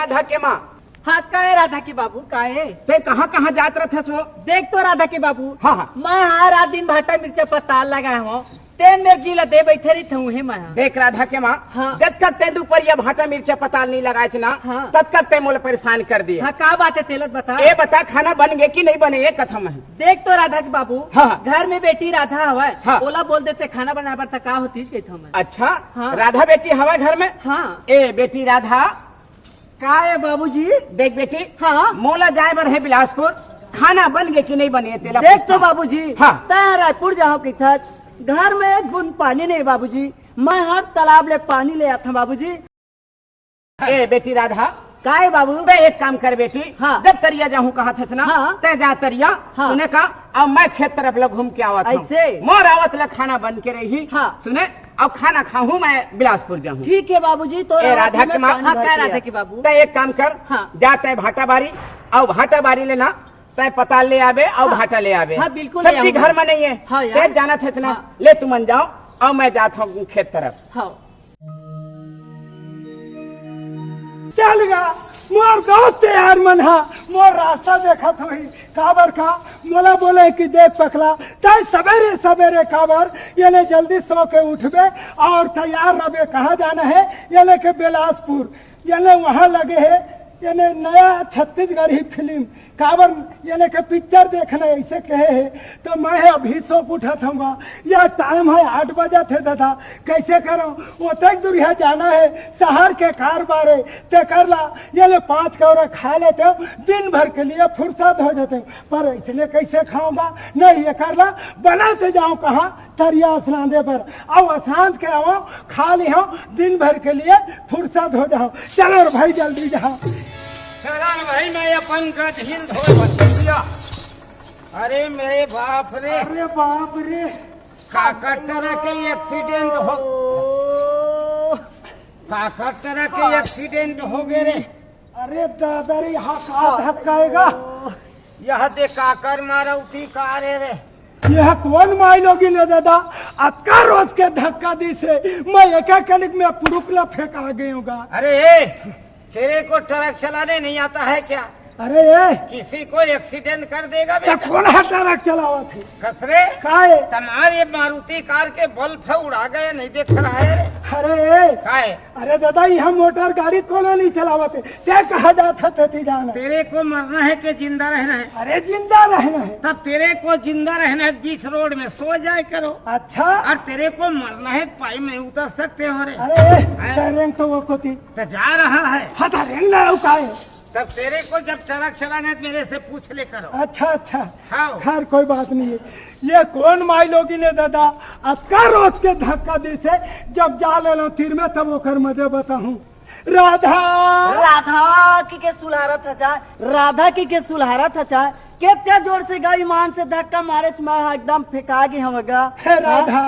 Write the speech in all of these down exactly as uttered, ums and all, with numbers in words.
राधा के माँ। हाँ, का हे राधा के बाबू, का हे? ते कहाँ कहाँ जात रथस वो? देख तो राधा के बाबू, हाँ, हाँ। मैं हर रात दिन भाटा मिर्चा पताल लगाए हूँ, तेन मेर जी ला दे बैठे रहिथँव हे मैं। देख राधा के माँ, हाँ। जतका ते दुपहरिया भाटा मिर्चा पताल नहीं लगाए ना, हाँ। ततका ते मोला परेशान कर दिए। हाँ, का बात हे तेला बता। ए बता, खाना बन गे कि नहीं बने, ये कथा में। देख तो राधा के बाबू, हाँ। घर में बेटी राधा हवय, हाँ। ओला बोल देते खाना बनाए बर, त का होतिस कहिथँव मैं। अच्छा, हाँ। राधा बेटी हवय घर में? हाँ। ए बेटी राधा, का हे बाबूजी? देख बेटी, हाँ। मोला जाए बर हे बिलासपुर, खाना बन गे कि नहीं बने, तेला देख तो पूछना। बाबूजी, हाँ। तैं रायपुर जाहूँ कहिथस, घर में एक बूंद पानी नहीं बाबूजी, मैं हर तालाब ले पानी ले आथँव बाबूजी। ए बेटी राधा, का हे बाबू? ते एक काम कर बेटी, हाँ। जब तरिया जाहूँ कहत हस ना, हाँ। ते जा तरिया, हाँ। सुने का, अब मैं खेत तरफ ले घूम के आवत हँव। ऐसे? मोर आवत ले खाना बन के रही, हाँ। सुने, अब खाना खाहूँ मैं बिलासपुर जाहूँ। ठीक हे बाबूजी, तो ए राधा के माँ, हाँ, का राधा के बाबू? ते एक काम कर, हाँ। जा ते भाटा बारी, अउ भाटा बारी ले ना, ते पताल ले आबे, अउ हाँ। भाटा ले आबे। हाँ, बिल्कुल ले सब्जी आऊँगा। घर में नहीं हे, हाँ यार। ते जानत हस ना, हाँ। ले तुमन जाव, अउ मैं जात हँव खेत तरफ। हाँ। चल गा, मोर दोस्त यार मन हा मोर रास्ता देखत होही। काबर का मोला बोले कि देख पकला, तैं सबेरे सबेरे काबर ये ले जल्दी सो के उठबे अउ तैयार रहबे, कहाँ जाना हे? ये ले के बिलासपुर, ये ले वहाँ लगे हे, ये ले नया छत्तीसगढ़ी फिल्म, काबर ये ले के पिक्चर देखना हे, अइसे कहे हे, त मैं अभी सो के उठत हँव। ये टाइम हे आठ बजत हे दादा, कइसे करँव? ओतेक दूरिहा जाना हे, सहर के कार बारे, तेकर ला ये ले पाँच कौरा खा लेतेंव, दिन भर के लिए फुरसत हो जातेंव, पर अइसने कइसे खाहूँ? नहीं, एकर ला बनाते जाहूँ कहाँ? तरिया असनांदे बर, अउ असनांद के आवँव, खा लिहँव, दिन भर के लिए फुरसत हो जाहूँ। चलो रे भाई, जल्दी जाहूँ। चलो रे भाई, मैं अपन गजहिल धोए बर चल दिया। अरे मेरे बाप रे। अरे बाप रे। काकर टरा के एक्सीडेंट हो, काकर टरा के एक्सीडेंट हो गे रे। अरे दादा रे, यहाँ का धक्का हे गा? यह दे काकर मारउती कार हे रे। यह कोन माईलोगिन हे दादा, अतका रोज के धक्का दिस हे, मैं एका कनिक में पुड़ुकला फेंका गेंव गा। अरे ए, तेरे को ट्रक चलाने नहीं आता है क्या? अरे ए, किसी को एक्सीडेंट कर देगा त बेटा। कोन हा ट्रक चलावत हे? कस रे? का हे? तुम्हारे मारुति कार के बल्ब उड़ा गए, नहीं देख रहा है रे? अरे ए, का हे? अरे दादा, यहाँ मोटर गाड़ी कोनो नहीं चलावत हे, ते कहाँ जात हस तेती जाना? तेरे को मरना है कि जिंदा रहना है? अरे जिंदा रहना है। तब तेरे को जिंदा रहना है, बीच रोड में सो जाए करो। अच्छा। और तेरे को मरना है, पाई में उतर सकते हो रे। अरे, हैं? डायरेक्ट तो वो कोती। तो जा रहा है। हाँ, तो रेंग ना उठाए। तब तेरे को जब ट्रक चलाना है, मेरे से पूछ ले करो। अच्छा, अच्छा। हाँ। खैर, कोई बात नहीं है। ये कोन माईलोगिन हे दादा, अतका रोज के धक्का दिस हे, जब जा लेलो तीर में, तब ओकर मजा बताहूँ। राधा। राधा कहिके सुलहारत हस चाय, राधा कहिके सुलहारत हस चाय, केतना जोर से गा ईमान से धक्का मारेस, मैं एकदम फेंका गे हँव गा। हे राधा,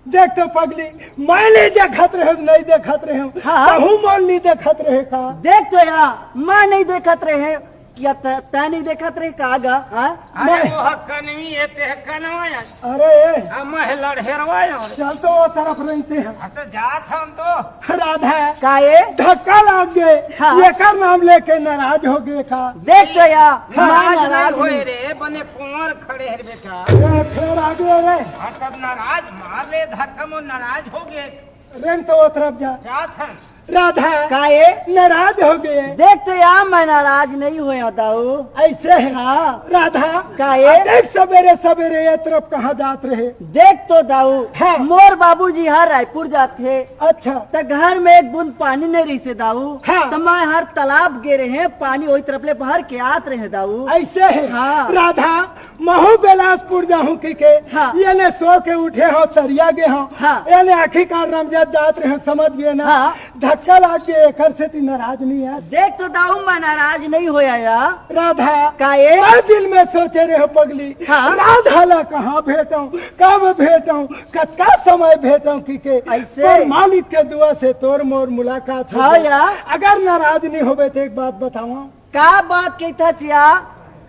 देख तो पगली, मैं नहीं देखत रहेंव, नहीं देखत रहेंव, हाँ। तहूँ मोला नहीं देखत रहे का? देख तो या, मैं नहीं देखत रहेंव, या त-, तैं नहीं देखत रहे का गा, हाँ? अरे मैं वो हक्का नहीं, ये ते हक्का नहीं आया। अरे ए। अब मैं लड़हेरवा आया। चल तो वो तरफ रहते हैं। हाँ, तो जात हम तो। राधा। का ए? धक्का लाग गे। हाँ। एकर नाम लेके नाराज हो गे का? देख तो या, हाँ। मैं नाराज नाराज नहीं होए नहीं। रे, बने कुंवर खड़े हे बेटा। ए, फेर आ गे रे। हाँ, तब नाराज मार ले धक्का, वो नाराज हो गे। रेंग तो वो तरफ जा। जात हम। राधा। का ए? नाराज हो गे। देख तो या, मैं नाराज नहीं होय हँव दाऊ। अइसे हे? हाँ। राधा। का ए? अतेक सबेरे सबेरे ये तरफ कहाँ जात रहे? देख तो दाऊ, हाँ। मोर बाबूजी हर रायपुर जात हे। अच्छा। त घर में एक बूंद पानी नहीं रहिसे दाऊ। हाँ। त मैं हर तालाब गे रहेंव, पानी ओही तरफ ले भर के आत रहेंव दाऊ। अइसे हे? हाँ। राधा, महूँ बिलासपुर जाहूँ कहिके, हाँ। ये ले सो के उठे हँव, तरिया गे हँव। हाँ। ये ले आखिरकार रमजात जात रहेंव, समझ गे ना? हाँ। धक्का लाग गे, एकर सेती नाराज नहीं हे। देख तो दाऊ, मैं नाराज नहीं होय हँव। राधा, का ए? मैं दिल में सोचे रहेंव पगली, हाँ। राधा ला कहाँ भेटँव, कब भेटँव, कतका समय भेटँव कहिके। अइसे? पर मालिक के दुआ से तोर मोर मुलाकात हो हाँ गे। या। अगर नाराज नहीं होबे त एक बात बतावँव। का बात कहिथस या?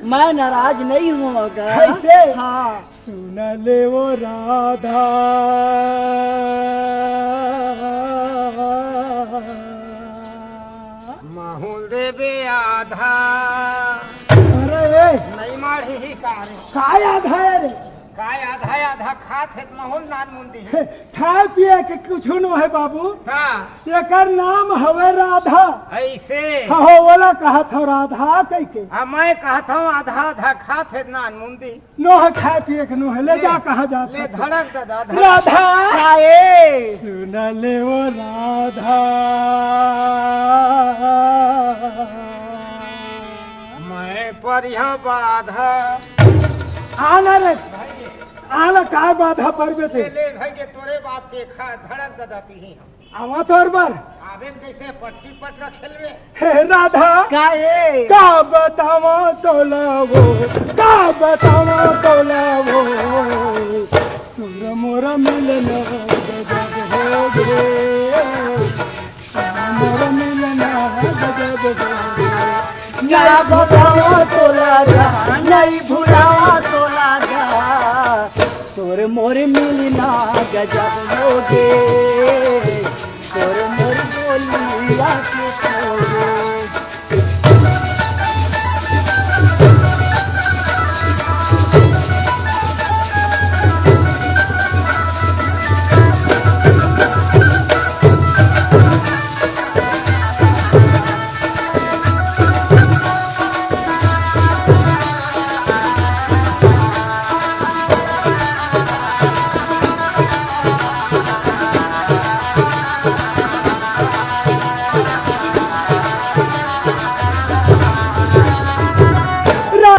मैं नाराज नहीं हँव गा। कइसे? हाँ। सुन ले वो राधा। महूँ आधा। अरे ए, नहीं माढ़ही का रे? काय आधा हे रे? काय आधा, आधा खात हे त महूँ ल नान मुन दिही। खाए पिए के कुछु नो हे बाबू। हाँ। एकर नाम हवे राधा। अइसे? हाँ, हो, ओला कहत हव राधा कहिके। हाँ, मैं कहत हव आधा, आधा खात हे त नान मुन दिही। नोह खाए पिए के नोह, ले ले, जा कहाँ जात ले हस? धड़क ददा, धड़क। राधा। काहे? सुन ले वो राधा। मैं परिहा बाधा। आना रे, आना, काय बाधा परबे ले, ते? ले भाई के तोरे बाप के खा, धड़क ददा तिही हम। आवा तोर बर। आवे कइसे पटकी पटका खेलवे? हे राधा। काहे? का बतावा तोला वो, का बतावा तोला वो, तोर मोर मिलना गजब हो गे, तोर मोर मिलना गजब हो गे। ना बतावा तोला गा, नहीं भुलावा तोला गा, तोर मोर मिलना गजब हो गे, तोर मोर बोलिया के खो गे। रा-,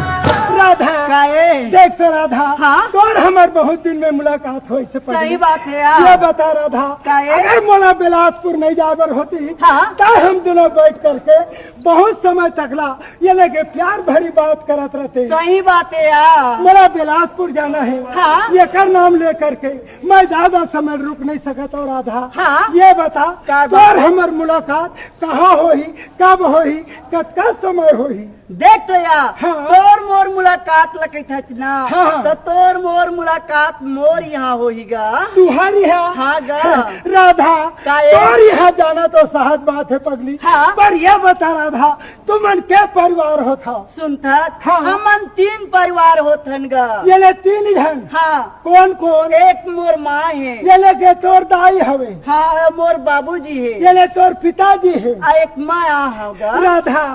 राधा। काहे? देख तो राधा, हाँ? तोर हमर बहुत दिन में मुलाकात होइस हे पगली। सही बात हे यार। ये बता राधा, काहे? अगर मोला बिलासपुर नहीं जाए बर होतिस, हाँ? त हम दूनों बैठ करके बहुत समय तकला ये लेके प्यार भरी बात करत रहते। सही बात हे यार। मोला बिलासपुर जाना हे। हाँ। एकर नाम लेकर के मैं ज्यादा समय रुक नहीं सकत हव राधा। हाँ। ये बता, का बात? तोर हमर मुलाकात कहाँ होही, कब होही, कतका समय होही? देख तो यार, हाँ। तोर मोर मुलाकात ल कहिथच ना, हाँ। त तोर मोर मुलाकात मोर इहाँ होही गा। तुँहर इहाँ? हाँ गा। राधा, काहे? तोर इहाँ जाना तो सहज बात हे पगली। हाँ। पर ये बता राधा, तुमन के परिवार होथव? सुनथस? हाँ। हमन तीन परिवार होथन गा। ये ले तीन झन? हाँ। कोन कोन? एक मोर माँ हे। ये ले के तोर दाई हवे। हाँ, मोर बाबूजी हे। ये ले तोर पिताजी हे। आ एक मैं हँव गा। राधा,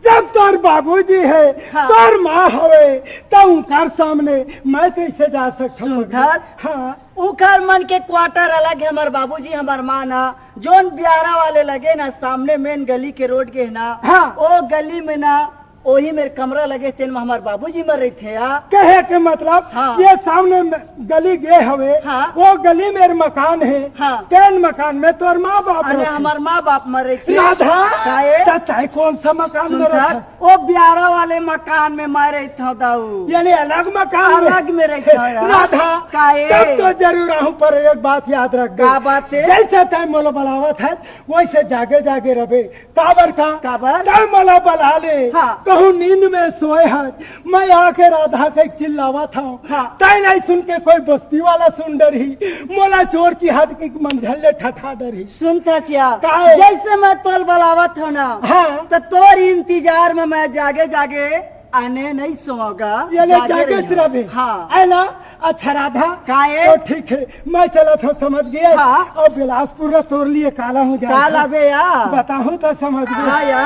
जब तोर बाबूजी हे, हाँ। तोर माँ हवे, त उंकर सामने मैं कइसे जा सकथँव? सुनथस? हाँ। उंकर मन के quarter अलग हे, हमर बाबूजी, हमर माँ ना, जोन बियारा वाले लगे ना, सामने main गली के road गे हे ना, हाँ। ओ गली में ना, ओही मेर कमरा लगे, तेन में हमर बाबूजी मर रहिथे यार। कहे के मतलब, हाँ। ये सामने में गली गे हवे, हाँ। वो गली मेर मकान हे, हाँ। तेन मकान में तोर माँ बाप अरे, रहिथे। हमर माँ बाप मर रहिथे। राधा, काहे? त तैं कौन सा मकान में सुनथस? रहिथस? ओ बियारा वाले मकान में मैं रहिथँव दाऊ। यानी अलग मकान में? अलग में रहिथँव यार। राधा, काहे? तब तो जरूर आहूँ, पर एक बात याद रख बे। का बात हे? जइसे तैं मोला बलावत हस, वइसे जागे जागे रह बे। काबर का? काबर? तैं मोला बला ले। हाँ। कहूँ नींद में सोए हस, मैं आके राधा कहिके चिल्लावत हँव। हाँ। तैं नहीं सुन के कोई बस्ती वाला सुन डरही, मोला चोर चिहार कहिके मंझल ले ठठा डरही। सुनथस या, काहे? जइसे मैं तोला बलावत हँव ना, हाँ। त तोर इंतजार में मैं जागे जागे अने नहीं सोवँव गा, ये ले जागे जागे रहिहूँ। रह बे। हाँ। है ना? अच्छा राधा, काहे? तो ठीक हे, मैं चलत हँव, समझ गे? हाँ। अउ बिलासपुर ला तोर लिए का लाहूँ जात हँव। का लाबे या? बताहूँ त समझ गे। हाँ या।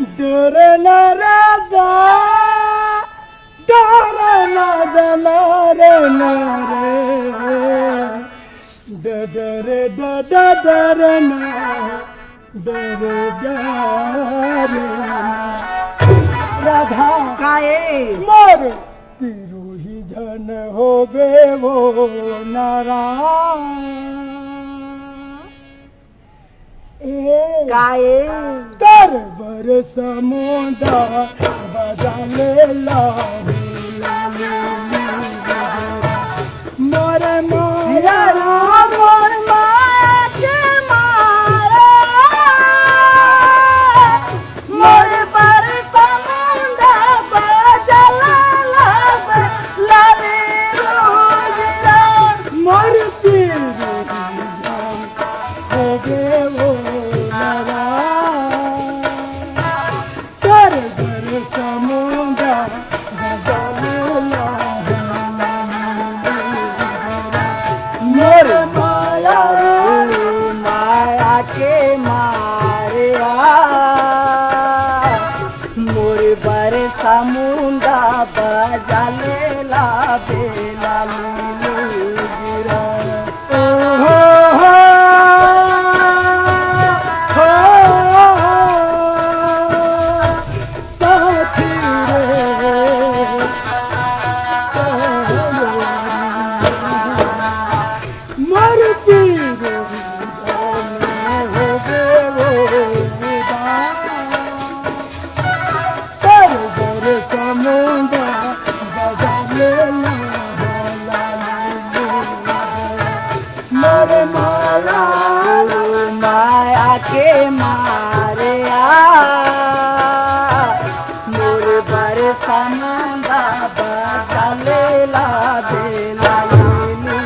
डरे ना राधा, डरे ना, डरे ना रे, डरे, डरे, डरे ना। डरे डरे ना। राधा। काहे? मोर पिरोही झन होबे वो नाराज। ए। काहे? तोर बर समुंदर बदले लाही। मोर माया, मोर माया के मारे, मोर बर समुंदर बदले लाही। मोर पीर होगे वो नाराज। तो मोर माया रे माया के मारे आ, मोर बर समुंदा बजा ले ला बेला नीलू गिरा। ओ हो हो, हो हो, साथी रे, मोर पीर होवे वो। पर बर समुंदा बजा ले ला, मोर माया रे माया के मारे आ, मोर बर समुंदा बजा ले ला बेला नीलू।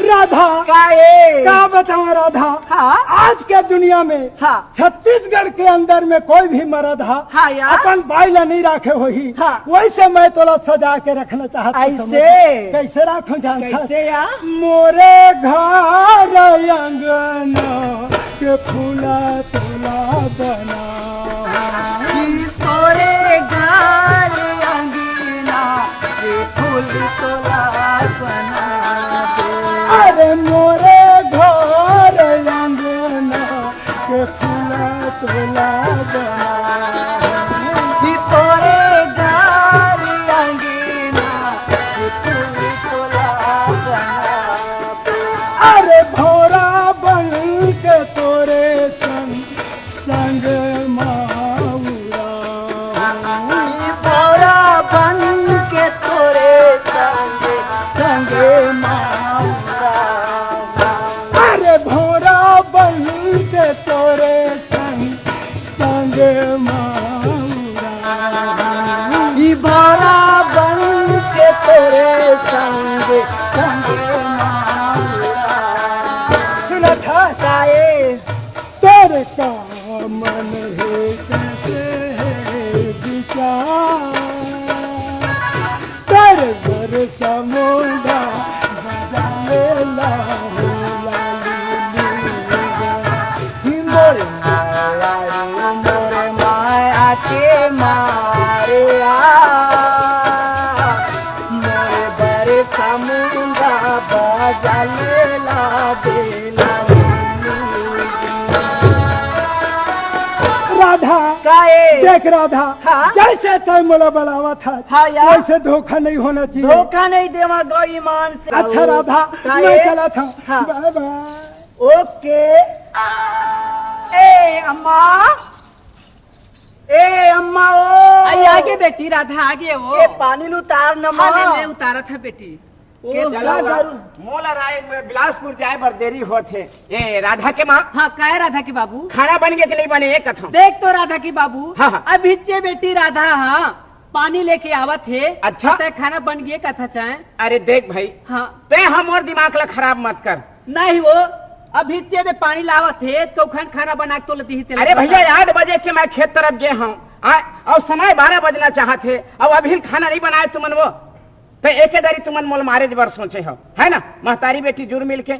राधा, काहे? का बताऊं राधा? हाँ? आज के दुनिया में हाँ। छत्तीसगढ़ के अंदर में कोई भी मर्द हा, हाँ यार। अपन बाई ला नहीं राखे होही, हाँ। वैसे मैं तोला सजा के रखना चाहत हूँ। ऐसे? समझ? कैसे राखूं जानत हस? कैसे यार? मोरे घर अंगना के फूला तोला बना। तोरे घर अंगना के फूल तोला बना दे। अरे मोरे घर अंगना के फूला तोला बना। कि तोरे घर अंगना के फूल तोला बना। अरे भौरा बन के तोरे संग, संग माउरा। भौरा बन के तोरे संग, संग माउरा। अरे भौरा बन के तोरे संग, संग माउरा। ई भौरा बन के तोरे संग, संग माउरा। सुनत हस? काहे? तोर का मन हे, कैसे हे विचार? तोर बर समुंदा बजा ले ला हो लाली। मोर माया रे, मोर माया के मारे आ, मोर बर समुंदा बजा ले ला बेला। राधा, काहे? देख राधा, हाँ? जैसे तैं मोला बलावत हस, हाँ यार। वैसे धोखा नहीं होना चाहिए। धोखा नहीं देवा गो ईमान से। अच्छा राधा, काहे? मैं चलत हूँ। हाँ। बाय बाय। ओके। ए अम्मा, ए अम्मा ओ। आई आगे बेटी, राधा आगे ओ। ए पानी ल उतार न माँ। हाँ, ले, ले, उतारत हे बेटी। ओ, के चला का हुआ? दारू? मोला राय में बिलासपुर जाए बर देरी होत हे। ए राधा के माँ। हाँ, काहे राधा के बाबू? खाना बन गे कि नहीं बने, ये कथम। देख तो राधा के बाबू, हाँ, हाँ। अभिच्चे बेटी राधा, हाँ, पानी लेके आवत हे। अच्छा। तैं खाना बन गे कथा चाहे? अरे देख भाई, हाँ। तैं हमर दिमाग ला खराब मत कर। नहीं वो, अभिच्चे दे पानी लावत हे, तो खान खाना बना के तोला दिही तेला अरे बता। भैया, आठ बजे के मैं खेत तरफ गे हूँ, आ, और समय बारह बजना चाहत हे, और अभी खाना नहीं बनाए तुमन वो, तो एके दारी तुमन मोल मारे बर सोचे हो, है ना? महतारी बेटी जुर मिल के,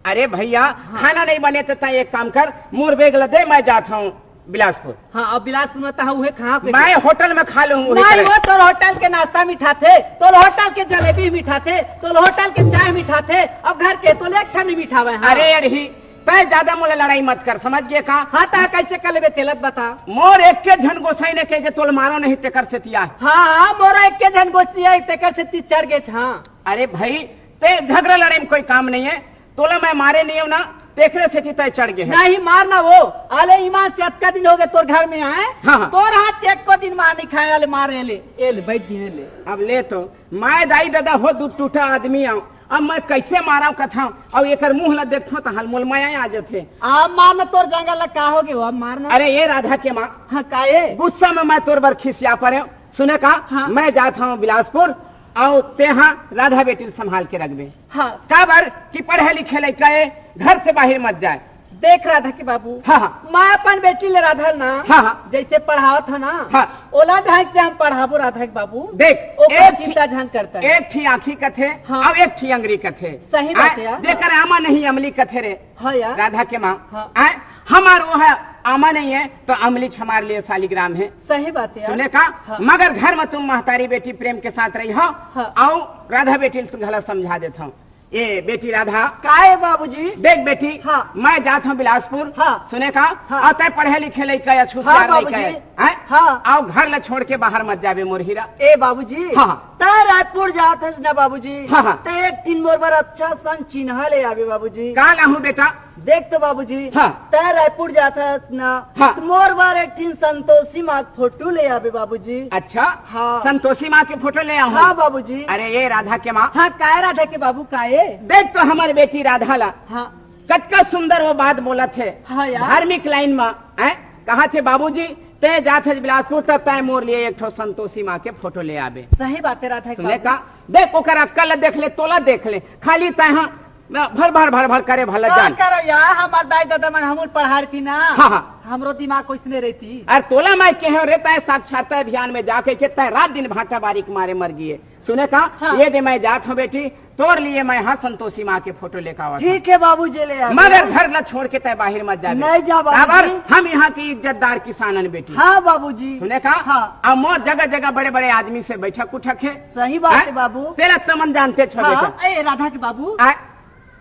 अरे भैया, हाँ। खाना नहीं बने तो तैं एक काम कर, मोर बैग ला दे, मैं जात हूँ बिलासपुर। हाँ, अब बिलासपुर में तहाँ उहे कहाँ पे? मैं होटल में खा लूँ, उहे नहीं, करे। वो तोर होटल के नाश्ता मिठाथे, तोर होटल के जलेबी मिठाथे, तोर होटल के चाय मिठाथे, अब घर के तो एक ठन नहीं मिठावे, हाँ। अरे अरही, तैं ज्यादा मोला लड़ाई मत कर, समझ गे का? हाँ, तैं कैसे कर लेबे, तेलत बता। मोर एक के झन गोसाई ने कहे के तोल मारो नहीं, तेकर से तिया। हाँ, हाँ, मोरा एक के झन गोसाई है, तेकर से ती चढ़ गे, हाँ। अरे भाई, ते झगड़ा लड़ाई में कोई काम नहीं है, तोला मैं मारे नहीं हूँ ना, तेकरे सेती तैं चढ़ गे है। नहीं, मार ना वो। आले ईमान से अतका दिन हो गए तोर घर में आए। हाँ, हाँ। तोर हाथ के एको दिन मार नहीं खाए, आले मार, ए ले, ए ले, बैठ गए, ए ले। अब ले तो, माय दाई ददा हो दू टूटा आदमी आऊं, अब मैं कैसे मारा कथाऊं, और एकर मुंह ला देखथो तो हल मोल माया आ जथे। अब मार ना, तोर जंगल ला का हो गए, अब मार ना। अरे ये राधा के माँ, हाँ, का ये? गुस्सा में मैं तोर बर खिसिया पड़े, सुने का? हाँ। मैं जात हूँ बिलासपुर, और तेहा राधा बेटी ल संभाल के रखबे। हाँ। काबर कि पढ़े लिखे लइका ए, घर से बाहर मत जाए। देख राधा के बाबू, हाँ, हाँ। मैं अपन बेटी ले राधा ल ना, हाँ, हाँ। जैसे पढ़ावत हँव ना, हाँ। ओला ढंग से हम पढ़ाबो राधा के बाबू। देख, ओकर एक चिंता झन करता। एक ठी आँखी कथे, हाँ। अउ एक ठी अंगरी कथे। सही बात आय, हे यार। जेकर आमा नहीं अमली कथे रे। हाँ यार। राधा के माँ, हाँ। आय, हमार वो है, आमा नहीं है, तो अमली हमार लिए सालिग्राम है। सही बात हे यार। सुने का? हाँ। मगर घर में तुम महतारी बेटी प्रेम के साथ रही हो, हाँ। अउ राधा बेटी ल घला समझा देत हँव। ए बेटी राधा। काय बाबूजी? देख बेटी, हाँ। मैं जात हँव बिलासपुर। हाँ। सुने का? हाँ। अउ तैं पढ़े लिखे लइका अस, हाँ, हुसियार लइका बाबूजी। अस, हैं? हाँ। अउ घर ल छोड़ के बाहर मत जाबे मोर हीरा। ए बाबूजी, हाँ, हाँ। तैं रायपुर जात हस ना बाबूजी, हाँ, हाँ। तैं एक ठिन मोर बर अच्छा सन चिन्हा ले आबे बाबूजी। का लाहूँ बेटा? देख तो बाबूजी, हाँ। तैं रायपुर जात हस ना, हाँ। त मोर बर एक ठिन संतोषी माँ के फोटो ले आबे बाबूजी। अच्छा, हाँ। संतोषी माँ के फोटो ले आहूँ? हाँ बाबूजी। अरे ए राधा के माँ। हाँ, काय राधा के बाबू, काय? देख तो हमर बेटी राधा ला। हाँ। कतका सुंदर वो बात बोलत हे। हाँ यार। धार्मिक लाइन में, हैं? कहत हे बाबूजी, तैं जात हस बिलासपुर, त तैं मोर लिए एक ठो संतोषी माँ के फोटो ले आबे। सही बात हे राधा के बाबू। सुने का? देख ओकर अक्कल ला देख ले, तोला देख ले, खाली तैं हा भर भर भर भर करे भला का जान। करो यार, हमार दाई ददा मन हमन पढ़ारतिन ना। हाँ, हाँ। हमरो दिमाग ओइसने रहितिस। अरे तोला मैं कहेंव रे, तैं साक्षरता अभियान में जाके के तैं रात दिन भाटा बारी के मारे मर गिहे। सुने का? हाँ। ए दे मैं जात हँव बेटी, तोर लिए मैं हा संतोषी माँ के फोटो लेके आवत हँव। ठीक हे बाबूजी, ले आ। मगर घर ला छोड़ के तैं बाहर मत जाबे। नहीं जा बाबूजी। काबर? हम यहाँ के इज्जतदार किसान हन बेटी। हाँ बाबूजी। सुने का? हाँ। अउ मोर जगह जगह बड़े बड़े आदमी से बैठक उठक हे। सही बात हे बाबू। तेला तमन जानते छो हाँ। बेटा। ए राधा के बाबू, आय।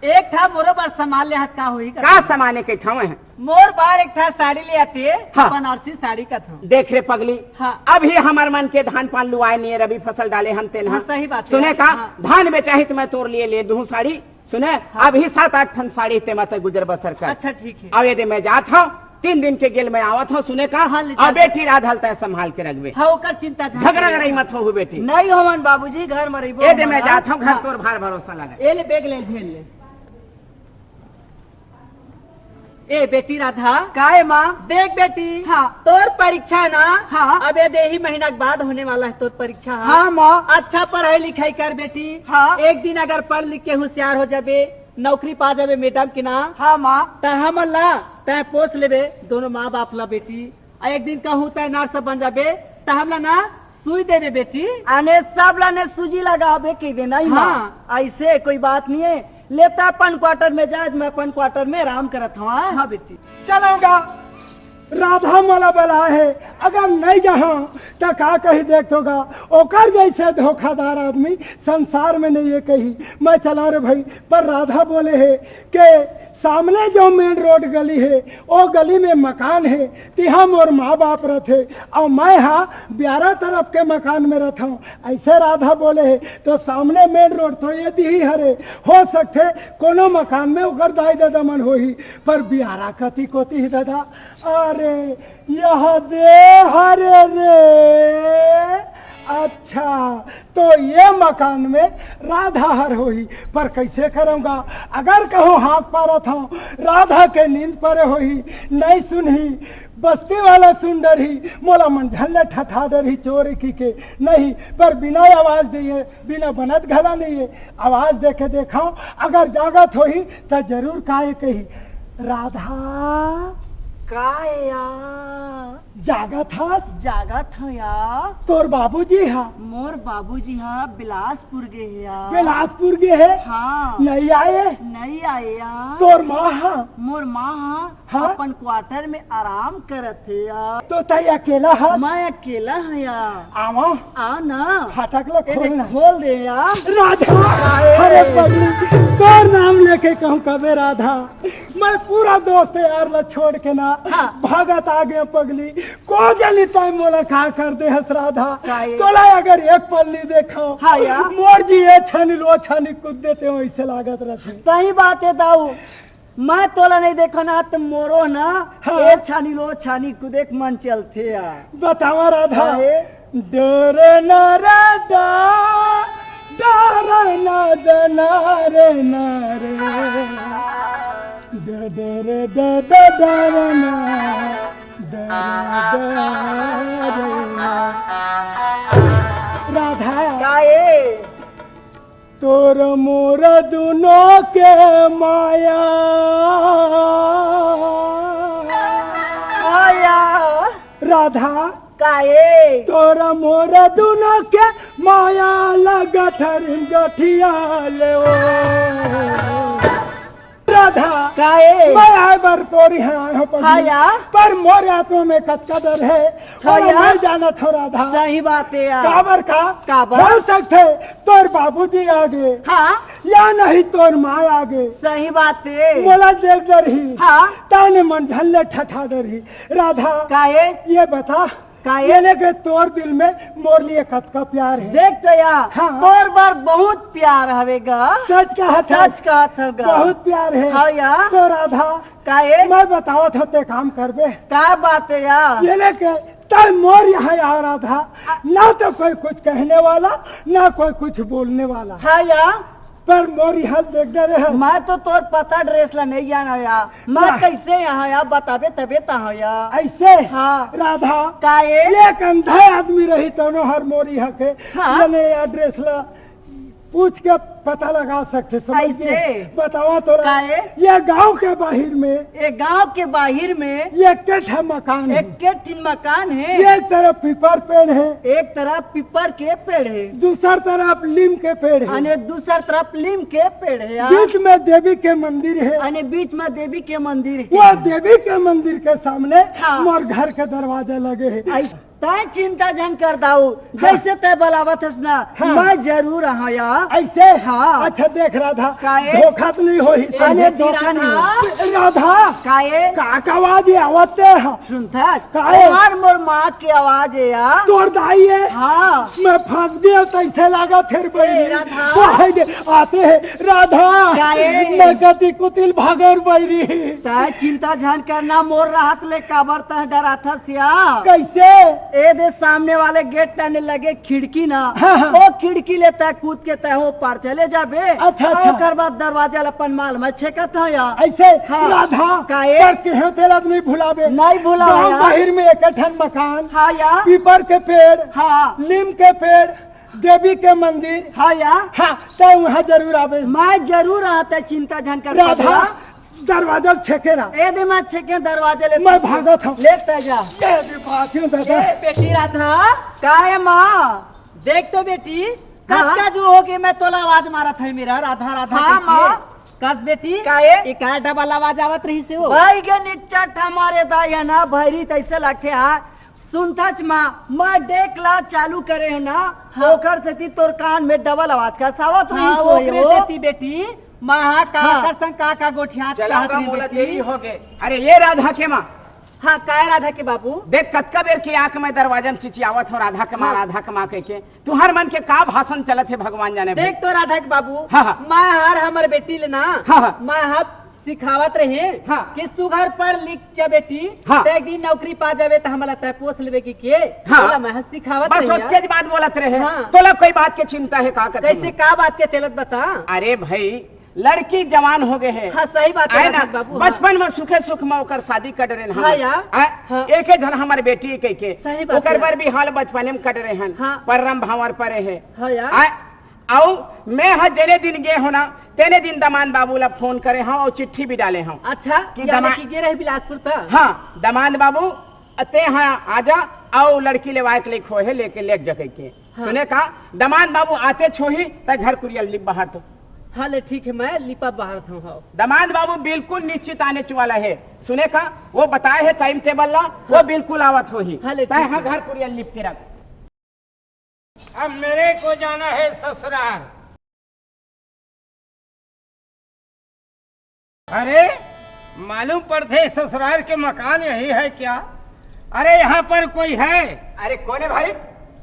एक ठा मोरो बर सामान ले आत का होही का? का सामान हे के ठाव हे? मोर बर एक ठा साड़ी ले आते, हाँ। बनारसी साड़ी कथँव। देख रे पगली, हाँ। अभी हमर मन के धान पान लुआय नइ हे, रबी फसल डाले हन तेन हा। हाँ, सही बात हे। सुने का? हाँ। धान बेचाही त मैं तोर लिए ले दूँ साड़ी। सुने, हाँ। अभी सात आठ ठन साड़ी तेमा से गुजर बसर कर। अच्छा, ठीक हे। अउ ए दे मैं जात हँव, तीन दिन के गेल मैं आवत हँव। सुने का? हाँ, ले अउ जा। बेटी राधा ल तैं संभाल के रखबे। हाँ, ओकर चिंता झन झगड़ा करे। लड़ाई मत होहू बेटी। नहीं होवन बाबूजी, घर में रहिबो ए दे हम मैं ना। जात हँव, घर हाँ। तोर भार भरोसा लगा। ए ले बैग ले, झेल ले। ए बेटी राधा। काय माँ? देख बेटी, हाँ। तोर परीक्षा ना, हाँ। अब ए दे ही महीना के बाद होने वाला हे तोर परीक्षा, हाँ। हाँ माँ। अच्छा पढ़ाई लिखाई कर बेटी। हाँ। एक दिन अगर पढ़ लिख के हुसियार हो जाबे, नौकरी पा जाबे मैडम के ना, हाँ माँ। त हमन ला तैं पोस लेबे, दोनों माँ बाप ला बेटी। अउ एक दिन कहूँ तैं नर्स बन जाबे, त हमला ना सुई देबे बेटी। आने सब ला ने सूजी लगाबे कहि दे, नहीं माँ? हाँ। अइसे कोई बात नहीं हे। ले तैं अपन क्वार्टर में जा, मैं अपन क्वार्टर में आराम करत हँव। हाँ बेटी। चलँव गा, राधा मोला बलाय हे, अगर नहीं जाहूँ त का कही देख तो गा, ओकर जइसे धोखादार आदमी संसार में नहीं हे कही। मैं चलँव रे भाई, पर राधा बोले हे के सामने जो मेन रोड गली हे, ओ गली में मकान हे, तिहाँ मोर माँ बाप रथे, अउ मैं हा ब्यारा तरफ के मकान में रथँव। अइसे राधा बोले हे, त सामने मेन रोड तो ए दे ही हरे, हो सकथे कोनो मकान में ओकर दाई ददा मन होही, पर ब्यारा कति कोती ही ददा। अरे, ए दे हरे रे। अच्छा, त ए मकान में राधा हर होही, पर कइसे करँव गा? अगर कहूँ हाथ पारत हँव, राधा के नींद परे होही, नहीं सुनही, बस्ती वाला सुन डरही, मोला मन झन ले ठठा डरही चोर कहि के। नहीं, पर बिना आवाज दिए, बिना बनत घला नहीं हे, आवाज दे के देखँव, अगर जागत होही त जरूर काय कही, राधा। काय या? जागत हस? जागत हँव या। तोर बाबूजी हा? मोर बाबूजी हा बिलासपुर गे हे या। बिलासपुर गे हे? हाँ। नहीं आय? नहीं आय या। तोर माँ हा? मोर माँ हा हाँ? अपन क्वार्टर में आराम करत हे या। त तैं अकेला हस? मैं अकेला हँव या। आवा। आ ना। फाटक ला ए दे, खोल ना। खोल दे या। राधा, अरे पगली, तोर नाम लेके कहूँ कबे राधा, मैं पूरा दोस्त यार ला छोड़ के ना हाँ। भागत आ गेंव पगली। कोन जनी तैं मोला का कर दे हस राधा। काय? तोला अगर एक पल्ली देखँव, हाँ या। मोर जी ए छानी ल ओ छानी कूद देथे, वइसे लागत रथे। सही बात हे दाऊ, मैं तोला नहीं देखँव ना त मोरो ना हाँ। ए छानी ल ओ छानी कूदे के मन चलथे या। बतावा राधा। काहे? डरे ना रे डा, डरे ना रे ना रे ना रे। डरे रे डा डा डरे ना, डरे डरे ना। राधा। काहे? तोर मोर दुनों के माया। राधा, काए? तोरा मोरा दुनो के माया लगत हरिम गठिया ले ओ। राधा, काए? मैं आए बर तोर इहाँ आए हँव पगली। हाँ या। पर मोर आत्मा में कतका डर हे, हाँ ओला या। मैं जानत हँव राधा। सही बात हे यार। काबर का? काबर? हो सकथे तोर बाबूजी आगे। हाँ। या नहीं तोर माँ आगे। सही बात हे। मोला देख डरही। हाँ। तैं मन झन ले ठठा डरही। राधा, काए? ये बता, काए? ये ले के तोर दिल में मोर लिए कतका प्यार हे। देख तो या, हाँ। तोर बर बहुत प्यार हवे गा। सच कहत हँव। सच कहत हँव गा। बहुत प्यार हे। हाँ या। तो राधा, काए? मैं बतावत हँव, तैं काम करबे। का बात हे या? ये ले के तैं मोर इहाँ आ राधा, ना तो कोई कुछ कहने वाला, ना कोई कुछ बोलने वाला। हाँ या। पर मोर इहाँ देख डरे हे। मैं तो तोर पता address ला नहीं जानँव या। मैं वाह। कैसे इहाँ या, बताबे तबे त हँव या। ऐसे? हाँ। राधा, काए? एक अंधा आदमी रही तोनो हर मोर इहाँ के, हाँ। याने address ला पूछ के पता लगा सकथे, समझ ऐसे? गए? बतावा तो रा-, काए? ये गाँव के बाहिर में, ये गाँव के बाहिर में एक ठे मकान हे। एक ठिन मकान हे। एक तरफ पीपर पेड़ हे। एक तरफ पीपर के पेड़ हे। दूसर तरफ लीम के पेड़ हे। अने दूसर तरफ लीम के पेड़ हे, हाँ। बीच में देवी के मंदिर हे। अने बीच में देवी के मंदिर हे। वो देवी के मंदिर के सामने हाँ। मोर घर के दरवाजा लगे हे। ऐस-, तैं चिंता झन कर दाऊ, हाँ। जैसे तैं बलावत हस ना, हाँ। मैं जरूर आहँव या। ऐसे? हाँ। अच्छा देख राधा, काए? धोखा तो नहीं होही। अने समझे? धोखा नहीं हो। राधा, काए? का, का आवाज ये आवत हे? सुनथस? काए? तोर मोर माँ के आवाज हे या। तोर दाई हे? हाँ। मैं फँस गेंव, तैसे लागत हे रे ए, बहिनी। राधा। काहे दे, आते हे, राधा। काए? मैं कति कुतिल भागेंव बहिनी। तैं चिंता झन कर ना, मोर रहत ले काबर तैं डराथस या? कैसे? ए दे सामने वाले गेट तने लगे खिड़की ना, हाँ, हाँ। वो खिड़की ले तैं कूद के तैं ओ पार चले जाबे। अच्छा, अच्छा। ओकर बाद दरवाजा ले अपन माल मैं छेकत हँव या। ऐसे? हाँ। राधा, काए? पर केहेंव तेला नहीं भुलाबे। नहीं भुलाबे गाँव या। बाहिर में एक ठन मकान, हाँ या। पीपर के पेड़, हाँ। लीम के पेड़, देवी के मंदिर। हाँ या। हाँ, तैं उहाँ जरूर आबे। मैं जरूर आहँव, तैं चिंता झन कर राधा, पगला। दरवाजा छेके रह। ए दे मैं छेके दरवाजा ले। मैं भागत हँव। ले तैं जा। ए दे भागत हँव दादा। ए बेटी राधा। काए माँ? देख तो बेटी, हाँ। कतका जुर होगे मैं तोला आवाज मारत हँव मेरा राधा राधा हाँ, कहिके। माँ। कस बेटी? काए? ये का डबल आवाज आवत रहिसे ओ? भाई के निच्चट हमारे दाई हे ना, भैरी तैसे लगथे हा। सुनथच माँ, मैं डेक ला चालू करे हँव ना, हाँ। ओकर सेती तोर कान में डबल आवाज कस आवत हाँ, रहिस होही ओकरे ओ। सेती बेटी, माँ हा का हाँ। कर संग का का गोठियात चला कहत गा, रही मोला बेटी। देरी होगे। अरे ये राधा के माँ। हाँ, काय राधा के बाबू? देख कतका बेर के आके मैं दरवाजा में चिचियावत हँव, राधा के माँ, हाँ। राधा के माँ कहिके। तुँहर मन के का भाषण चलत हे भगवान जाने भाई। देख तो राधा के बाबू, हाँ, हाँ। मैं हर हमर बेटी ले ना, हाँ, हाँ। मैं हा सिखावत रहेंव हाँ। कि सुघर पढ़ लिख जा बेटी, हाँ। त एक दिन नौकरी पा जाबे त हमला तैं पोस लेबे कहिके, हाँ। ओला मैं हा सिखावत बस रहेंव। ओतकेच बात बोलत रहे। हाँ। तोला कोई बात के चिंता हे का कथे कैसे मैं? का बात के तेला त बता? अरे भाई, लड़की जवान होगे हे। हाँ, सही बात हे आय ना? राधा बाबू, हाँ। बचपन में सुखे सुख में ओकर शादी कर डरेन हाँ हमन। यार। आय? हाँ। एके झन हमर बेटी कहिके। सही बात ओकर हे। बर भी हाल बचपने में कर डरे हन। हाँ। परम भाँवर परे हे। हाँ यार। आय? अउ मैं हा जेने दिन गे हँव ना, तेने दिन दमांद बाबू ला फोन करे हँव अउ चिट्ठी भी डाले हँव। अच्छा, कि यानी दमा- कि गे रहे बिलासपुर त? हाँ, दमांद बाबू, तैं हा आजा अउ लड़की लेवाय के लइक होहे, लेके लेग जा कहिके। हाँ। सुने का, दमांद बाबू आतेच होही, तैं घर कुरिया लिप बहार तो। हाँ ले, ठीक हे, मैं लिपा बहारत हँव, हाँ। दमांद बाबू बिल्कुल निश्चित आनेच वाला हे। सुने का, वो बताय हे time table ला, वो हाँ। बिल्कुल आवत होही। हाँ ले, तैं ठीक हा हे। घर कुरिया लिप के रख। अब मेरे को जाना है ससुराल। अरे, मालूम पड़थे ससुराल के मकान यही है क्या? अरे, यहाँ पर कोई है? अरे, कोन हे भाई?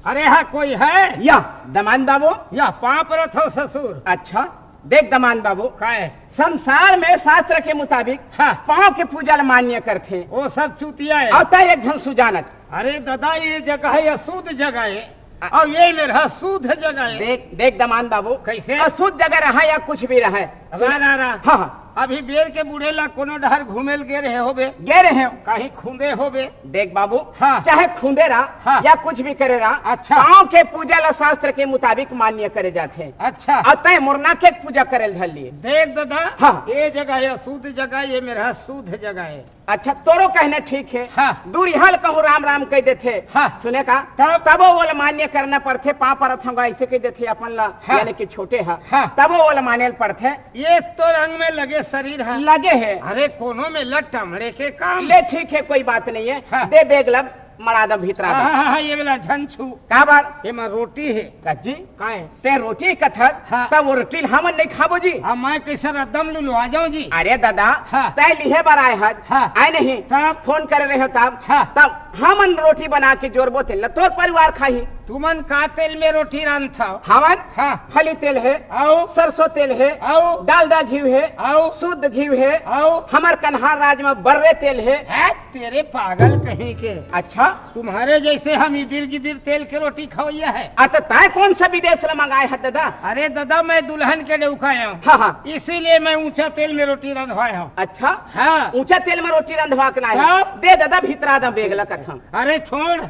अरे, यहाँ कोई है? या, दमांद बाबू। या, पाँव परत हँव ससुर। अच्छा, देख दमांद बाबू। काय? संसार में शास्त्र के मुताबिक हाँ। पाँव के पूजा ल मान्य करथे। वो सब चूतिया हे। अउ तैं एक झन सुजानत। अरे दादा, ये जगह हे अशुद्ध जगह हे, आ- अउ ये मेर हा शुद्ध जगह हे। देख, देख दमांद बाबू, कैसे? अशुद्ध जगह रहा या कुछ भी रहा, रा, रा, रा। हाँ, हाँ। अभी बेर के बूढ़े ला कोनो डहर घूमे ल गे रहे होबे? गे रहे हो। कहीं खूंदे होबे? देख बाबू, हाँ। चाहे खूंदे रहा हाँ। या कुछ भी करे रहा, अच्छा। पाँव के पूजा ला शास्त्र के मुताबिक मान्य करे जाथे। अच्छा। अउ तय मुरना के पूजा करे ल धर लिए। देख दादा, हाँ। ये जगह हे अशुद्ध जगह, ये मेर शुद्ध जगह हे। अच्छा, तोरो कहना ठीक हे। हाँ। दूर इहाँ ल कहूँ राम राम कह देथे। हाँ। सुने का? तब? तबो ओला मान्य करना पड़थे, पाँव परत हंव गा, ऐसे कह देथे अपन ला, हाँ। यानी कि छोटे हा। हाँ। तबो ओला माने ल पड़थे। ये तो रंग में लगे शरीर हे। लगे हे। अरे कोनो में लट टमड़े के काम। ले ठीक हे, कोई बात नहीं हे। हाँ। दे बेग ला, मड़ा दम भीतरा दम। हाँ, हाँ, हाँ, ये वाला झन छू। काबर? एमा रोटी हे। का जी? काय? ते रोटी कथस, हाँ। तब वो रोटी ल हमन नहीं खाबो जी। हाँ, मैं कैसे रद्दम लुलवा जाऊं जी? अरे दादा, हाँ। तय लिहे बर आए हस, हाँ। आए नहीं? तब? फोन करे रहे हो तब, हाँ। तब हमन रोटी बना के जोरबो तेल ल तोर परिवार खाही। तुमन का तेल में रोटी रांधथव? हमन हाँ। फली तेल हे, अउ? सरसों तेल हे, अउ? डालडा घीव हे, अउ? शुद्ध घीव हे, अउ? हमर कन्हार राज में बर्रे तेल हे। हैं? तेरे पागल कहीं के। अच्छा? तुम्हारे जैसे हम इदिर गिदिर तेल के रोटी खवैया है। अच्छा, तय कौन सा विदेश ले मंगाए है दादा? अरे दादा, मैं दुल्हन के डौकाया हूँ। हाँ, हाँ। इसीलिए मैं ऊंचा तेल में रोटी रंधवाया हूँ। अच्छा? हाँ। ऊंचा तेल में रोटी रंधवा के लाए हाँ। हैं। दे दादा, भीतरा दम बेग ला कथम। अरे छोड़।